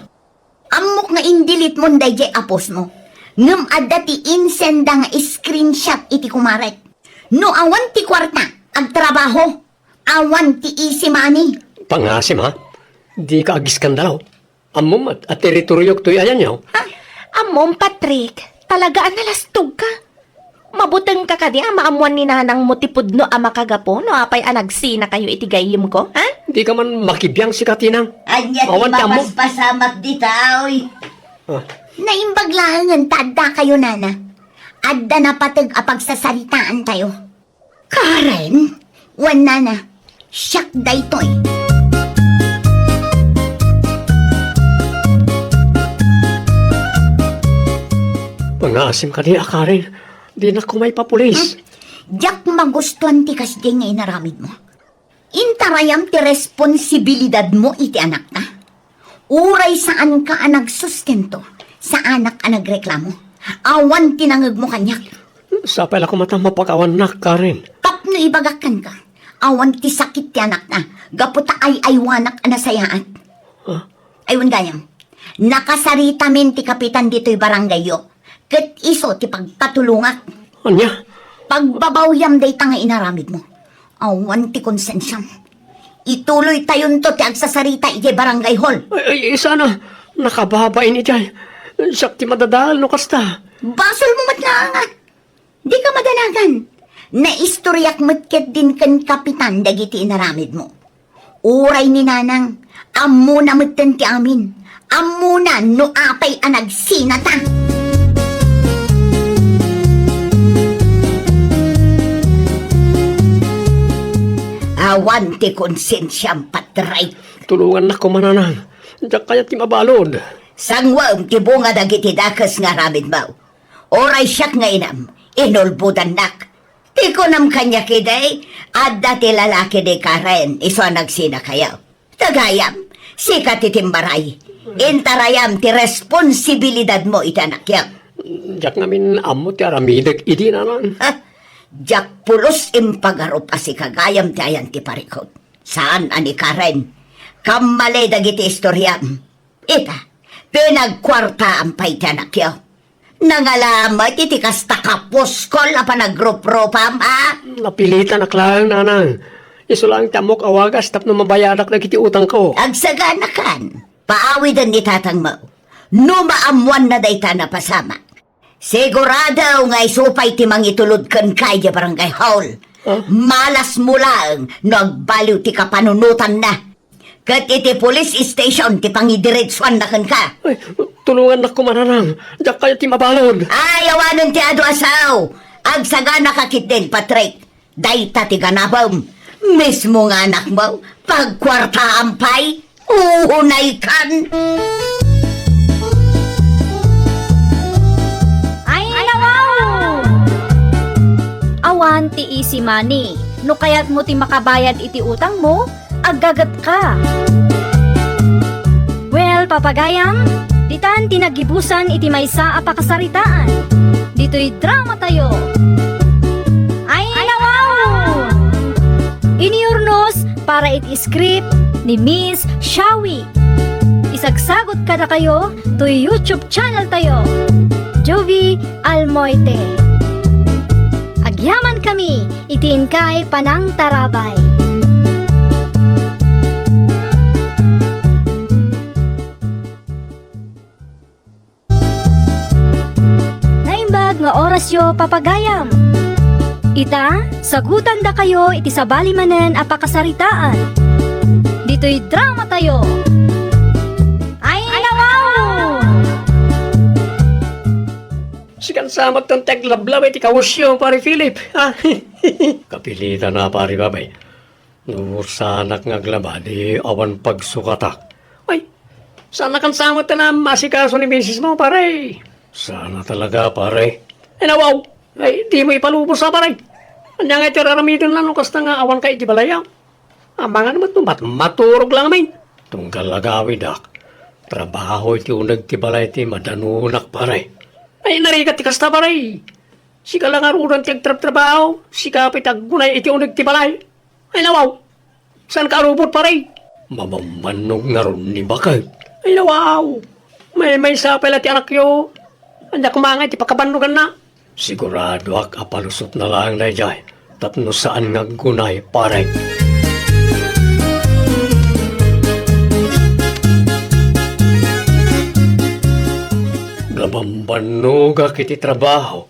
Ammok nga indelete-mon daydiay a post-mo. Ngem adda ti insenda nga screenshot iti kumarek. No awan ti kuarta, agtrabaho. Awan ti easy money. Pangasim, ha? Dika agiskandalo. Ammom met a teritoriok toy ayanyo? Ha? Ammom, Patrick, talaga a nalastogka. Mabutengka kadi a maammoan ni nanangmo ti pudno a makagapu no apay a nagsinakayo iti gayyemko, ha? Dika man makibiang, sika, Tinang. Ania ti awan ti ammom. Mapaspasamak dita, oy? Ah. Naimbag laengen ta addakayo, nana. Adda napateg a pagsasaritaantayo. Karen? Wen, nana, siak daytoy. Pangasim kadi a, Karen. Dinak koma ipapulis. Hmm? Diak magustuan ti kasdi nga inaramidmo. Intarayam ti responsibilidadmo iti anakta. Uray saanka a nagsustento, saanak a nagreklamo. Awan ti nangegmo kaniak. Sapay la koma ta mapakawannak, Karen. Tapno ibagak kenka, awan ti sakit ti anakna, gapu ta ay-aywanak a nasayaat. Ah. Ay, wen gayam, nakasaritamin ti kapitan ditoy barangayyo, ket isu ti pagpatulongak. Ania? Pagbabawyam dayta nga inaramidmo. Awan ti konsensiam. Ituloytayonto ti agsasarita idiay barangay hall. Ay, ay, sana, nakababain idiay. Siak ti madadael no kasta. Basolmo met laeng, a. Dika madanagan. Naistoriak met ketdin ken kapitan dagiti inaramidmo. Uray ni nanang, ammona metten ti amin. Ammona no apay a nagsinata. Awan ti konsensiam, Patrick. Tulongannak koma, nanang. Diak kayat ti mabalud. Sanguem ti bunga dagiti dakes nga aramidmo. Uray siak nga inam, inulbodannak. Ti kunam kaniak idi, adda ti lalaki ni Karen, isu a nagsinakayo. Ta gayam, sika ti timmaray. Intarayam ti responsibilidadmo iti anakyo. Diak ngamin ammo ti aramidek idi, nanang. Ha? Diak pulos impagarup a sika gayam ti ayan ti parikut. Saan a ni Karen. Kammali dagiti istoriam. Ita, pinagkuartaam pay ti anakyo. Nangala met iti kasta kapuskol a panagrupropam, a? Napilitanak laeng, nanang. Isu laeng ti ammok a wagas tapno mabayadak dagiti utangko. Agsaganakan. Paawiden ni tatangmo. No maammoanna dayta a napasamak, sigurado nga isu pay ti mangitulod kenka idiay barangay hall. Ah? Malasmo laeng no agbaliw ti kapanunotanna. Ket iti police station ti pangidiretsuanna kenka. Ay, tulongannak koma, nanang. Diak kayat ti mabalud. Ay, awanen ti adu a sao. Agsaganaka ketdin, Patrick. Dayta ti ganabem. Mismo nga anakmo, pagkuartaam pay. Uunaykan. Ay, nawaw! Awan ti easy money. No kayatmo ti makabayad iti utangmo, aggagetka. Well, papagayam, ditan ti naggibusan iti maysa a pakasaritaan. Ditoy dramatayo. Ay, nawaw! Iniurnos para iti script ni Miss Shawi. Isagsagot kadakayo toy YouTube channel tayo, Jovie Almoite. Agyaman kami iti inkay panangtarabay. Naimbag nga orasyo, papagayam. Ita, sagutandakayo iti sabali manen a pakasaritaan. Ditoy dramatayo. Ay, nawaw! Sikan sa met ti aglablaba iti kawesyo, Pare Philip. Ah, kapilitan a, Pare Babay. No saanak nga aglaba, di awan pagsukatak. Ay, saankan sa met a maasikaso ni misismo, pare. Saan talaga, pare. Ay, nawaw. Ay, dimo ipalubos a, pare. Ania nga iti ar-aramidem no kasta nga awanka iti balay a? Amangan met no mat-, maturog laeng amin. Tunggal agawidak, trabaho iti uneg ti balay ti madanonak, pare. Ay, narigat ti kasta, pare. Sika la ngaruden ti agtrabtrabaho, sika pay ti aggunay iti uneg ti balay. Ay, nawaw. Saanka a rubot, pare? Mabambannog ngarud ni baket. Ay, nawaw. Maymaysa pay la ti anakyo. Ania koma nga iti pakabannoganna? Siguradoak a palusotna laeng daydiay tapno saan nga aggunay, pare. Nabambannogak iti trabaho.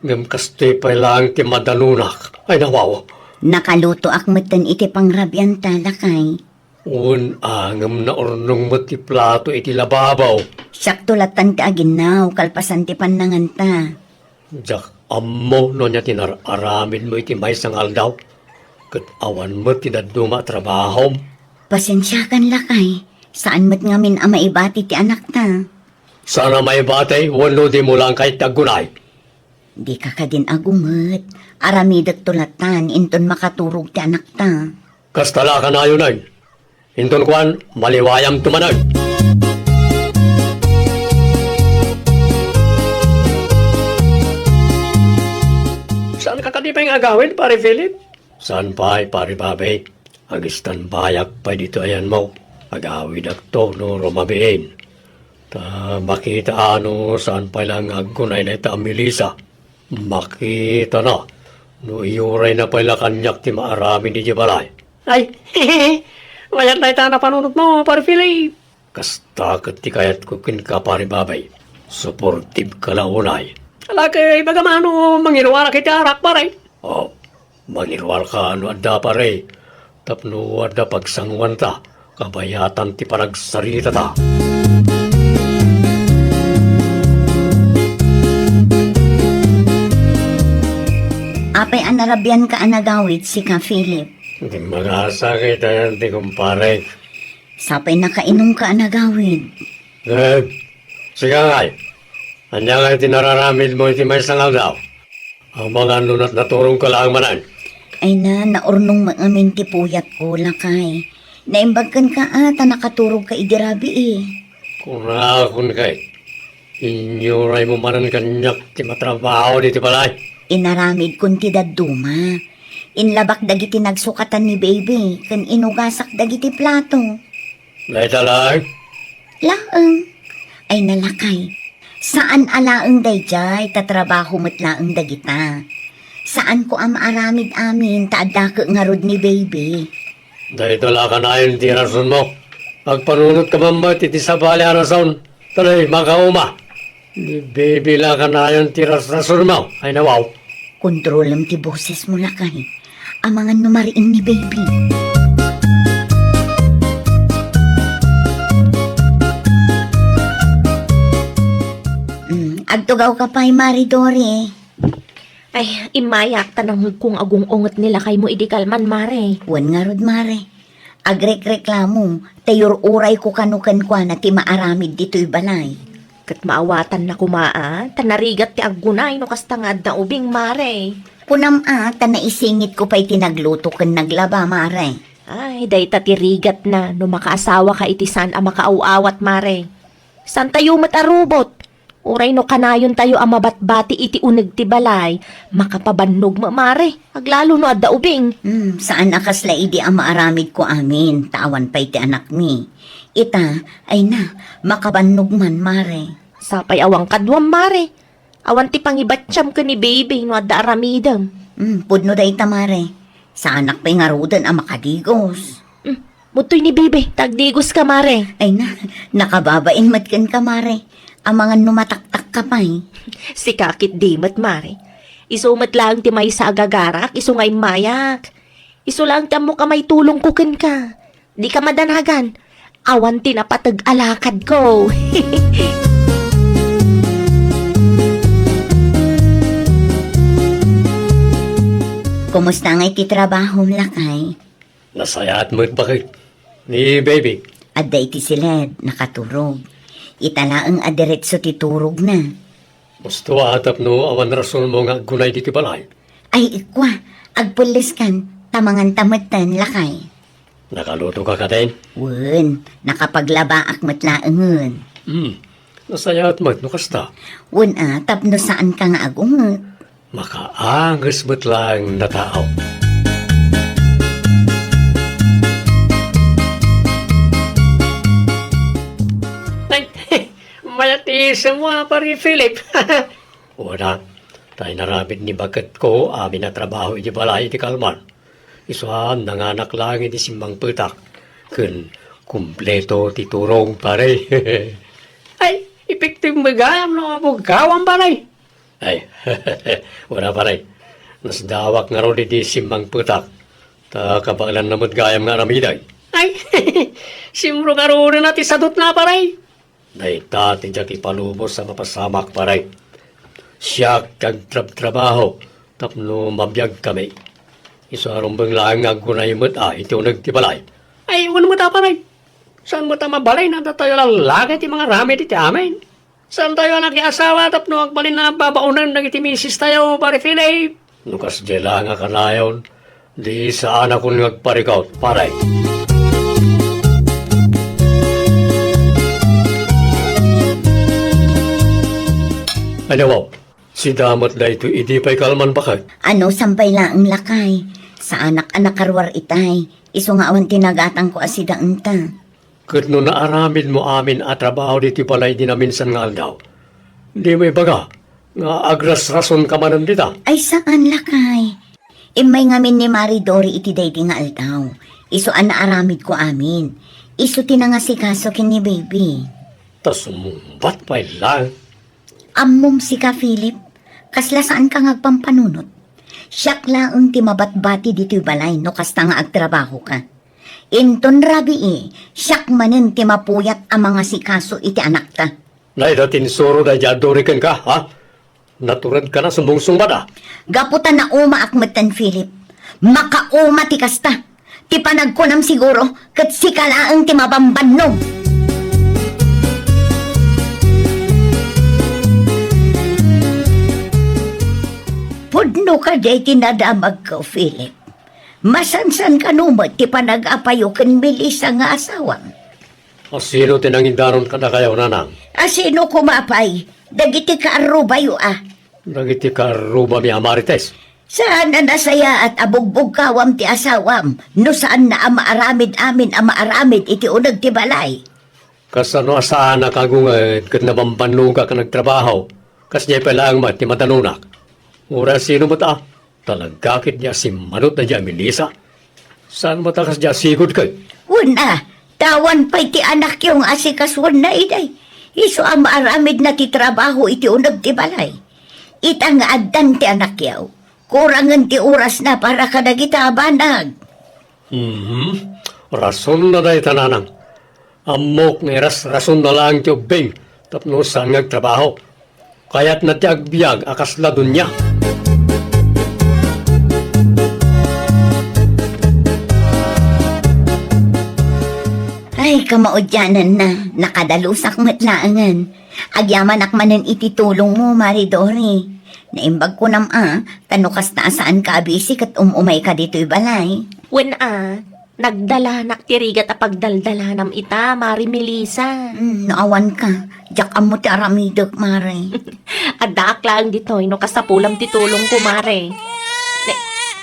Ngem kastoy pay laeng ti madanonak. Ay, nawaw. Nakalutoak metten iti pangrabianta, lakay. Wen a, ngem naurnong met ti plato iti lababo. Siakto lattan ti aginnaw kalpasan ti pannanganta. Diak ammo no ania ti nar-aramidmo iti maysa nga aldaw, ket awan met ti dadduma a trabahom. Pasensiakan, lakay. Saan met ngamin a maibati ti anakta. Saan a maibati wenno dimo laeng kayat ti aggunay? Dika kadin agunget. Aramidekto lattan inton makaturog ti anakta. Kasta la kanayon, ay. Inton kuan, maliwayamto manen. Saanka kadi pay nga agawid, Pare Philip? Saan pay, Pare Babay. Agistanbayak pay ditoy ayanmo. Agawidakto no rumabiin. Ta makita a no saan pay la nga aggunay dayta a Melissa. Makitana no iyurayna pay la kaniak ti maaramid idiay balay. Ay, mayat dayta a napanunotmo, Pare Philip. Kasta ket ti kayatko kenka, Pare Babay. Suportibka la unay. Alakay, ibagam a no mangiruarak iti arak, pare. Oh, mangiruarka no adda, pare. Tapno adda pagsangoanta, kabayatan ti panagsaritata. Apay a narabianka a nagawid, sika, Philip? Di magasakit ayan ti kumpare. Sapay nakainumka a nagawid. Eh, sika ngay. Ania ngay ti nararamidmo iti maysa nga aldaw? Amangan no nat-, naturogka laeng manen. Ay na, naurnong met ngamin ti puyatko, lakay. Naimbag kenka a ta nakaturogka idi rabii. Kunakon kay, inyuraymo manen kaniak ti matrabaho ditoy balay. Inaramidkon ti dadduma. Inlabak dagiti nagsukatan ni baby, ken inugasak dagiti plato. Dayta laeng? Laeng. Ay na, lakay. Saan a laeng daydiay, ta trabaho met laeng dagita. Saanko a maaramid amin ta addaka ngarud ni baby. Dayta la kanayon ti rasonmo. Agpanunotka man met iti sabali a rason. Tuloy, makauma. Ni baby la kanayon ti rasrasonmo. Ay, nawaw. Kontrolem ti bosesmo, lakay. Amangan no mariing ni baby. Mm, agtugawka pay, Mari Dori. Ay, immayak ta nangngegko nga agung-unget ni lakaymo idi kalman, Mare. Wen ngarud, Mare. Agrekreklamo, ta yur-urayko kano kenkuana ti maaramid ditoy balay. Ket maawatanna koma a, ta narigat ti aggunay no kasta nga adda ubing, Mare. Kunam a, ta naisingitko pay ti nagluto ken naglaba, Mare. Ay, dayta ti rigatna no makaasawaka iti saan a makaaw-awat, Mare. Saantayo met a rubot. Uray no kanayontayo a mabatbati iti uneg ti balay, makapabannog met, Mare, aglalo no adda ubing. Hmm, saan a kasla idi a maaramidko amin, ta awan pay ti anakmi. Ita, ay na, makabannog man, Mare. Sapay awan kaduam, Mare. Awan ti pangibattiam ken ni baby no adda aramidem. Hmm, pudno dayta, Mare. Saanak pay ngaruden a makadigos. Hmm, mudtoy ni baby, ta agdigoska, Mare. Ay na, nakababain met kenka, Mare. Amangan no mataktakka pay. Sika ketdi met, Mare. Isu met laeng ti maysa a gagarak, isu nga immayak. Isu laeng ti ammok a maitulongko kenka. Dika madanagan. Awan ti napateg a lakadko. Kumusta ngay ti trabahom, lakay? Nasayaat met, baket. Ni baby? Adda iti siled, nakaturog. Ita laeng a diretso ti turogna. Musto a tapno awan rasonmo nga aggunay ditoy balay. Ay, ikwa, agpelleskan, ta manganta metten, lakay. Nakalutoka kaden? Wen, nakapaglabaak met laengen. Hmm, nasayaat met no kasta. Wen a, tapno saanka nga agunget. Makaanges met laeng a tao. Ay, mayat ti isem mo, Pare Philip. Wen a, ta inaramid ni baketko amin a trabaho iti balay iti kalman. Isu a, nanganak laeng iti simmangpetak. Ken kumpleto ti turong, pare. Ay, epektibo gayam no mabugkawam, pare. Ay, wen a, pare. Nasdawak ngarud iti simmangpetak. Ta kabaelanna met gayam nga aramiden. Ay, simro ngaruden a ti sadutna, pare. Dayta ti diak ipalubos a mapasamak, pare. Siak ti agtrabtrabaho tapno mabiagkami. Isu a rumbeng laeng nga aggunay met a iti uneg ti balay. Ay, wen met a, pare. Saan met a mabalin a datayo lallaki ti mangaramid iti amin? Saantayo a nakiasawa tapno agbalin a babaonen dagiti misistayo, Pare Philip? No kasdiay la nga kanayon, di saanakon nga agparikut, pare. Ania, wow, sida met daytoy idi pay kalman, baket? Ano, saan pay laeng, lakay? Saanak a nakaruar itay. Isu nga awan ti nagatangko a sida enta. Ket no naaramidmo amin a trabaho ditoy balay idi naminsan nga aldaw, dimo ibaga nga agrasrasonka manen dita? Ay, saan, lakay. Immay ngamin ni Mari Dori iti daydi nga aldaw. Isu a naaramidko amin. Isu ti nangasikaso ken ni baby. Ta sumungbat pay laeng. Ammom sika, Philip, kasla saanka nga agpampanunot. Siak laeng ti mabatbati ditoy balay no kasta nga agtrabahoka. Inton rabii, siak manen ti mapuyat a mangasikaso iti anakta. Nay, da ti insuro daydi a Dori kenka, ha? Naturedka a sumungsungbat, a? Gapu ta naumaak metten, Philip. Makauma ti kasta. Ti panagkunam siguro, ket sika laeng ti mabambannog. Pudno kadi ti nadamagko, Philip. Masansan kano met ti panag-apayo ken Melissa nga asawam? A sino ti nangidaron kadakayo, nanang? A sino koma pay? Dagiti kaarrubayo a. Dagiti kaarrubami a Marites? Saan a nasayaat a bugbugkawam ti asawam no saanna a maaramid amin a maaramid iti uneg ti balay? Kasano a saanak a gunget ket nabambannogak a nagtrabaho? Kasdiay pay laeng met ti madanonak. Uray sino met a, talaga ketdi a simmanot daydiay a Melissa. Saan met a kasdiay a sigud ket? Wen a, ta awan pay ti anakyo nga asikasuenna idi. Isu a maaramidna ti trabaho iti uneg ti balay. Ita nga addan ti anakyo, kurangen ti orasna para kadagita a banag. Mhm. Rasonna dayta, nanang. Ammok nga iras-rasonna laeng ti ubbing tapno saan nga agtrabaho. Kayatna ti agbiag a kasla dunia. Ay, kamaudiananna, nakadalusak met laengen. Agyamanak manen iti tulongmo, Mari Dori. Naimbag kunam a, ta no kasta a saanka a bisi ket um-umayka ditoy balay. Wen a, nagdalanak ti rigat a pagdaldalanam ita, Mari Melissa. Mm, no awanka, diak ammo ti aramidek, Mari. Addaak laeng ditoy no kasapulam ti tulongko, Mari. Ne,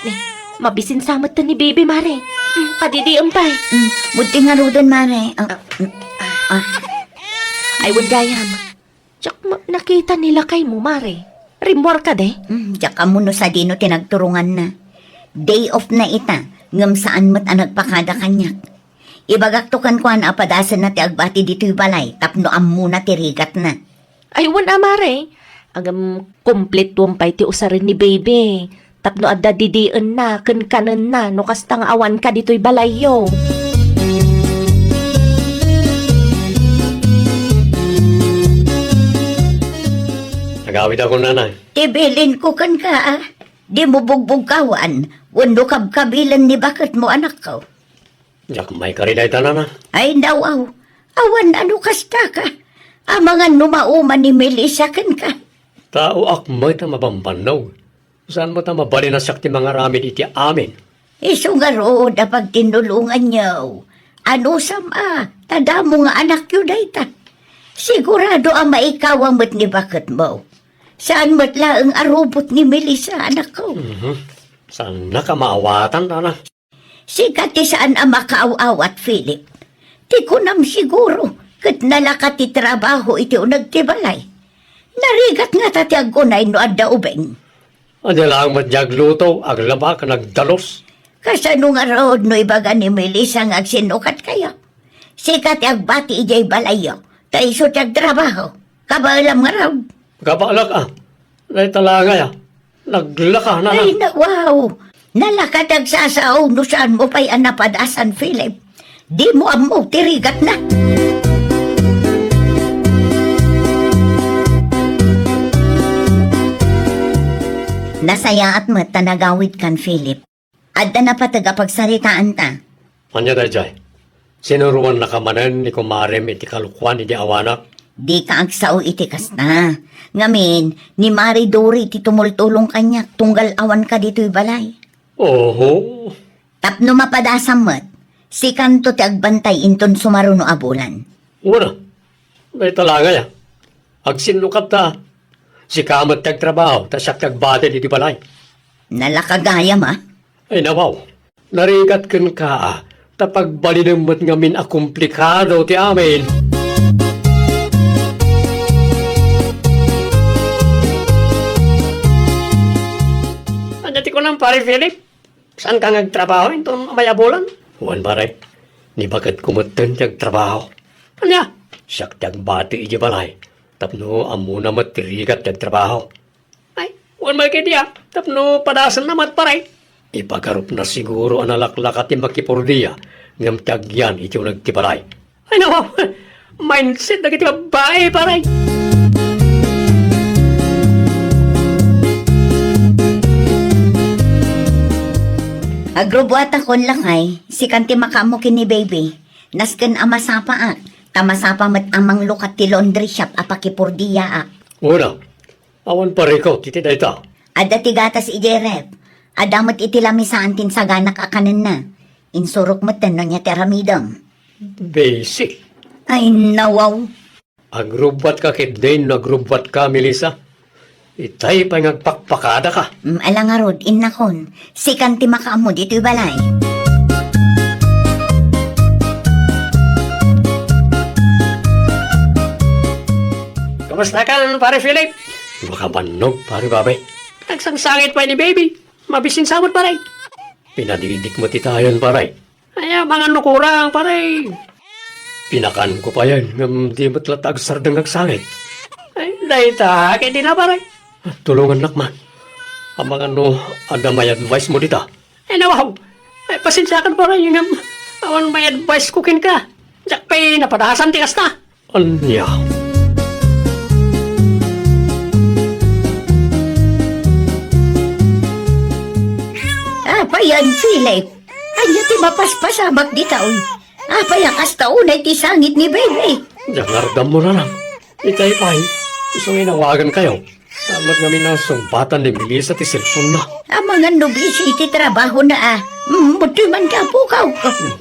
ne, mabisin sa met ni Bibi, Mari. Mm, kadidiem pay. Mm, budti ngaruden, Mari. Ah, mm, ah. Ay, wen gayam. Diak ma-, nakita ni lakaymo, Mari. Rimmuar kadi? Mm, diak ammo no sadino ti nagturonganna. Day off na ita, ngem saan met a nagpakada kaniak. Ibagakto kenkuana a padasenna ti agbati ditoy balay tapno ammona ti rigatna. Ay, wen a, Mari. Ngem, kumpletoem pay ti usaren ni Baby. Tapno adda didienna ken kanenna no kasta nga awanka ditoy balayyo. Agawid ako, nanay. Ti bilinko kenka, a, dimo bugbugkawan wenno kabkabilen ni baketmo, anakko. Diak maikari dayta, nanang. Ay, nawaw. Awan a no kastaka. Amangan no mauman ni Melissa kenka. Taoak met a mabambannog. Saan met a mabalin a siak ti mangaramid iti amin. Isu ngarud a pagtinnulonganyo. Anusam a, ta damo nga anakyo dayta. Sigurado a maikawa met ni baketmo. Saan met laeng a rubot ni Melissa, anakko. Mhm. Saannak a maawatan, nanang. Sika ti saan a makaaw-awat, Philip. Ti kunam siguro, ket nalaka ti trabaho iti uneg ti balay. Narigat ngata ti agunay no adda ubing. Ania laeng met diay agluto, aglaba, ken agdalus. Kasano ngarud no ibaga ni Melissa nga agsinnukatkayo? Sika ti agbati idiay balayyo, ta isu ti agtrabaho. Kabaelam ngarud. Kabaelak a. Dayta laeng aya. Naglaka, nanang. Ay, nawaw. Nalaka ti agsasao no saanmo pay a napadasan, Philip. Dimo ammo ti rigatna. Nasayaat met ta nagawidkan, Philip. Adda napateg a pagsaritaanta. Ania daydiay? Sinuroannaka manen ni kumarem iti kalokuan idi awanak? Dika agsao iti kasta. Ngamin, ni Mari Dori ti tumultulong kaniak tunggal awanka ditoy balay. Oho. Tapno mapadasam met, sikanto ti agbantay inton sumaruno a bulan. Wen a, dayta laeng aya. Agsinnukatta. Sika met ti agtrabaho, ta siak ti agbati ditoy balay. Nalaka gayam a. Ay, nawaw. Narigat kenka a, ta pagbalinem met ngamin a komplikado ti amin. Ania ti kunam, Pare Philip? Saanka nga agtrabaho inton umay a bulan? Wen, pare. Ni baketko metten ti agtrabaho. Ania? Siak ti agbati idiay balay. Tapno ammona met ti rigat ti agtrabaho. Ay, wen met ketdi a, tapno padasenna met, pare. Ipagarupna siguro a nalaklaka ti makipurdia, ngem ti agyan iti uneg ti balay. Ay, nawaw, mindset dagiti babbai, pare. Agrubbuatakon, lakay, sikan ti makaammo ken ni Baby. Nasken a masapaak, ta masapa met a manglukat ti laundry shop a pakipurdiaak. Wen a, awan parikut iti dayta. Adda ti gatas idiay ref. Adda met iti lamisaan ti insaganak a kanenna. Insurok metten no ania ti aramidem. Basic. Ay, nawaw. Agrubbuatka ketdin no agrubbuatka, Melissa. Itay pay nga agpakpakadaka. Mm, ala ngarud, innakon. Sikan ti makaammo ditoy balay. Kumusta kan, Pare Philip? Makabannog, Pare Bobby. Nagsangsangit pay ni Baby. Mabisinsa met, pare. Pinadidik met itayon, pare. Ay, amangan no kurang, pare. Pinakanko payen, ngem di met latta agsardeng agsangit. Ay, dayta, ket di na, pare. Tulongannak man. Amangan no adda may advice mo dita. Ay, nawaw. Ay, pasensiakan, pare, ngem awan may advice ko kenka. Diak pay napadasan ti kasta. Ania? Apay, Philip? Ania ti mapaspasamak dita, oy? Apay a kasta unay ti sangit ni Baby? Diak ngarud ammo, nanang. Itay pay, isu nga inawagankayo. Amat ngamin a sungbatan ni Melissa ti cellphone-na. Amangan no busy iti trabahona, a. Mm, ditoy man ti apokaw.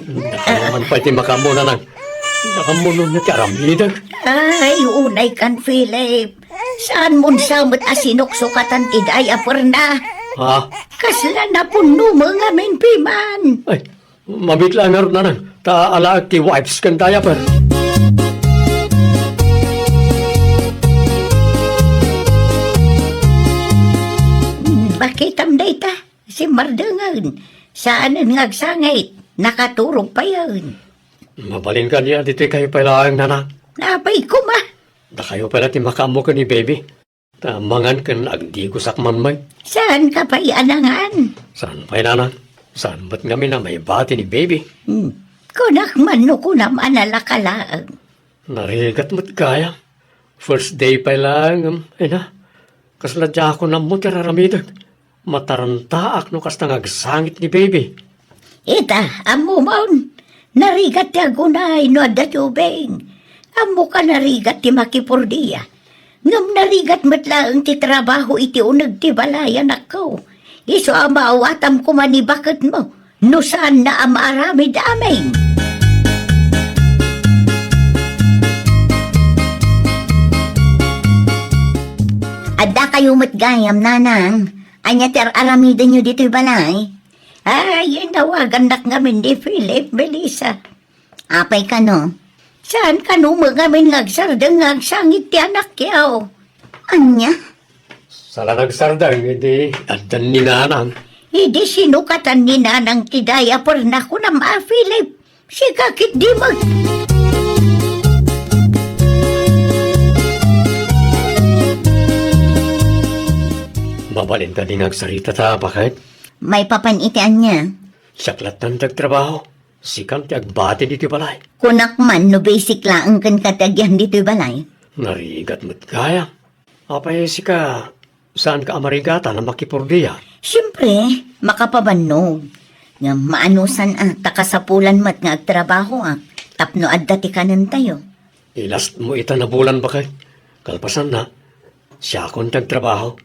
Dakayo man pay ti makaammo, nanang. Dakayo no ti aramidek. Ay, unay kan, Philip. Saan mon sa met a sinuksukatan ti diaperna? Ha? Kasla napunno met ngamin piman. Ay, mabiit laeng ngarud, nanang, ta alaek ti wipes ken diaper. Bakitam dayta, simmardengen. Saanen nga agsangit, nakaturog payen. Mabalin kadi a ditoy kayo pay laeng, nanang. Apay koma. Dakayo pay la ti makaammo ken ni Baby. Ta mangan ken agdigosak man met. Saanka pay a nangan? Saan pay, nanang? Saan met ngamin a maibati ni Baby? Hmm. Kunak man no kunam a nalaka laeng. Narigat met gayam. First day pay laeng, em, ina. Kasla diakon ammo ti ar-aramidek. Matarantaak no kasta nga agsangit ni Baby. Ita, ammomon, narigat ti agunay no adda ti ubing. Ammoka narigat ti makipurdia. Ngem narigat met laeng ti trabaho iti uneg ti balay, anakko. Isu a maawatam koma ni baketmo no saanna a maaramid amin. Addakayo met gayam, nanang. Ania ti ar-aramidenyo ditoy balay? Ay, inawagannak ngamin ni Philip, Melissa. Apay kano? Saan kano met ngamin nga agsardeng nga agsangit ti anakyo? Ania? Saan a nagsardeng, idi addan ni nanang. Idi sinukatan ni nanang ti diaperna, kunam a, Philip. Sika ketdi met. Mabalin kadi nga agsarita ta, baket? Maipapan iti ania? Siak lattan ti agtrabaho. Sikam ti agbati ditoy balay. Kunak man no basic laeng kenka ti agyan ditoy balay. Narigat met gayam. Apay sika, saanka a marigatan a makipurdia? Siempre, makapabannog. Ngem maanusan a ta kasapulan met nga agtrabahoak tapno adda ti kanentayo. Ilastmo ita nabulan, baket. Kalpasanna, siakon ti agtrabaho.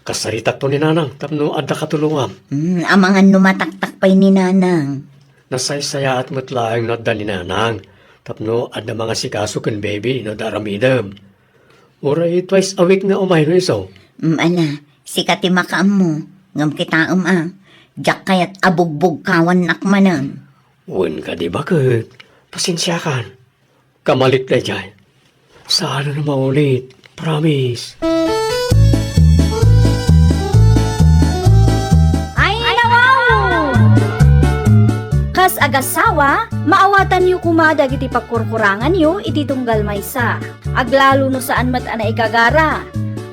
Kasaritakto ni nanang tapno adda katulongam. Hmm, amangan no mataktak pay ni nanang. Nasaysayaat met laeng no adda ni nanang tapno adda mangasikaso ken baby no adda aramidem. Uray twice a week nga umay no isu. Mm, ala, sika ti makaammo, ngem kitaem a, diak kayat a bugbugkawannak manen. Wen kadi, baket, pasensiakan. Kamalik daydiay. Saan a maulit, promise. Ay, nawaw! Kas agasawa, maawatanyo koma dagiti pagkurkuranganyo iti tunggal maysa. Aglalo no saan met a naigagara.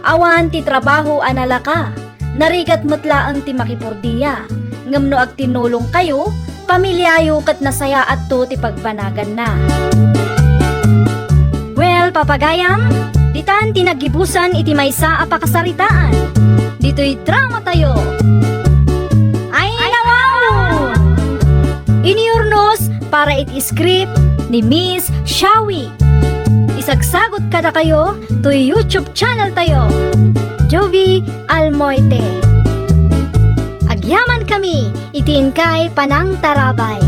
Awan ti trabaho a nalaka. Narigat met laeng ti makipurdia. Ngem no agtinnulongkayo, pamiliayo ket nasayaatto ti pagbanaganna. Well, papagayam, ditan ti naggibusan iti maysa a pakasaritaan. Ditoy dramatayo. Ay, nawaw! Iniurnos para iti script ni Miss Shawi. Isagsagot kadakayo toy YouTube channel tayo, Jovie Almoite. Agyaman kami iti inkay panangtarabay.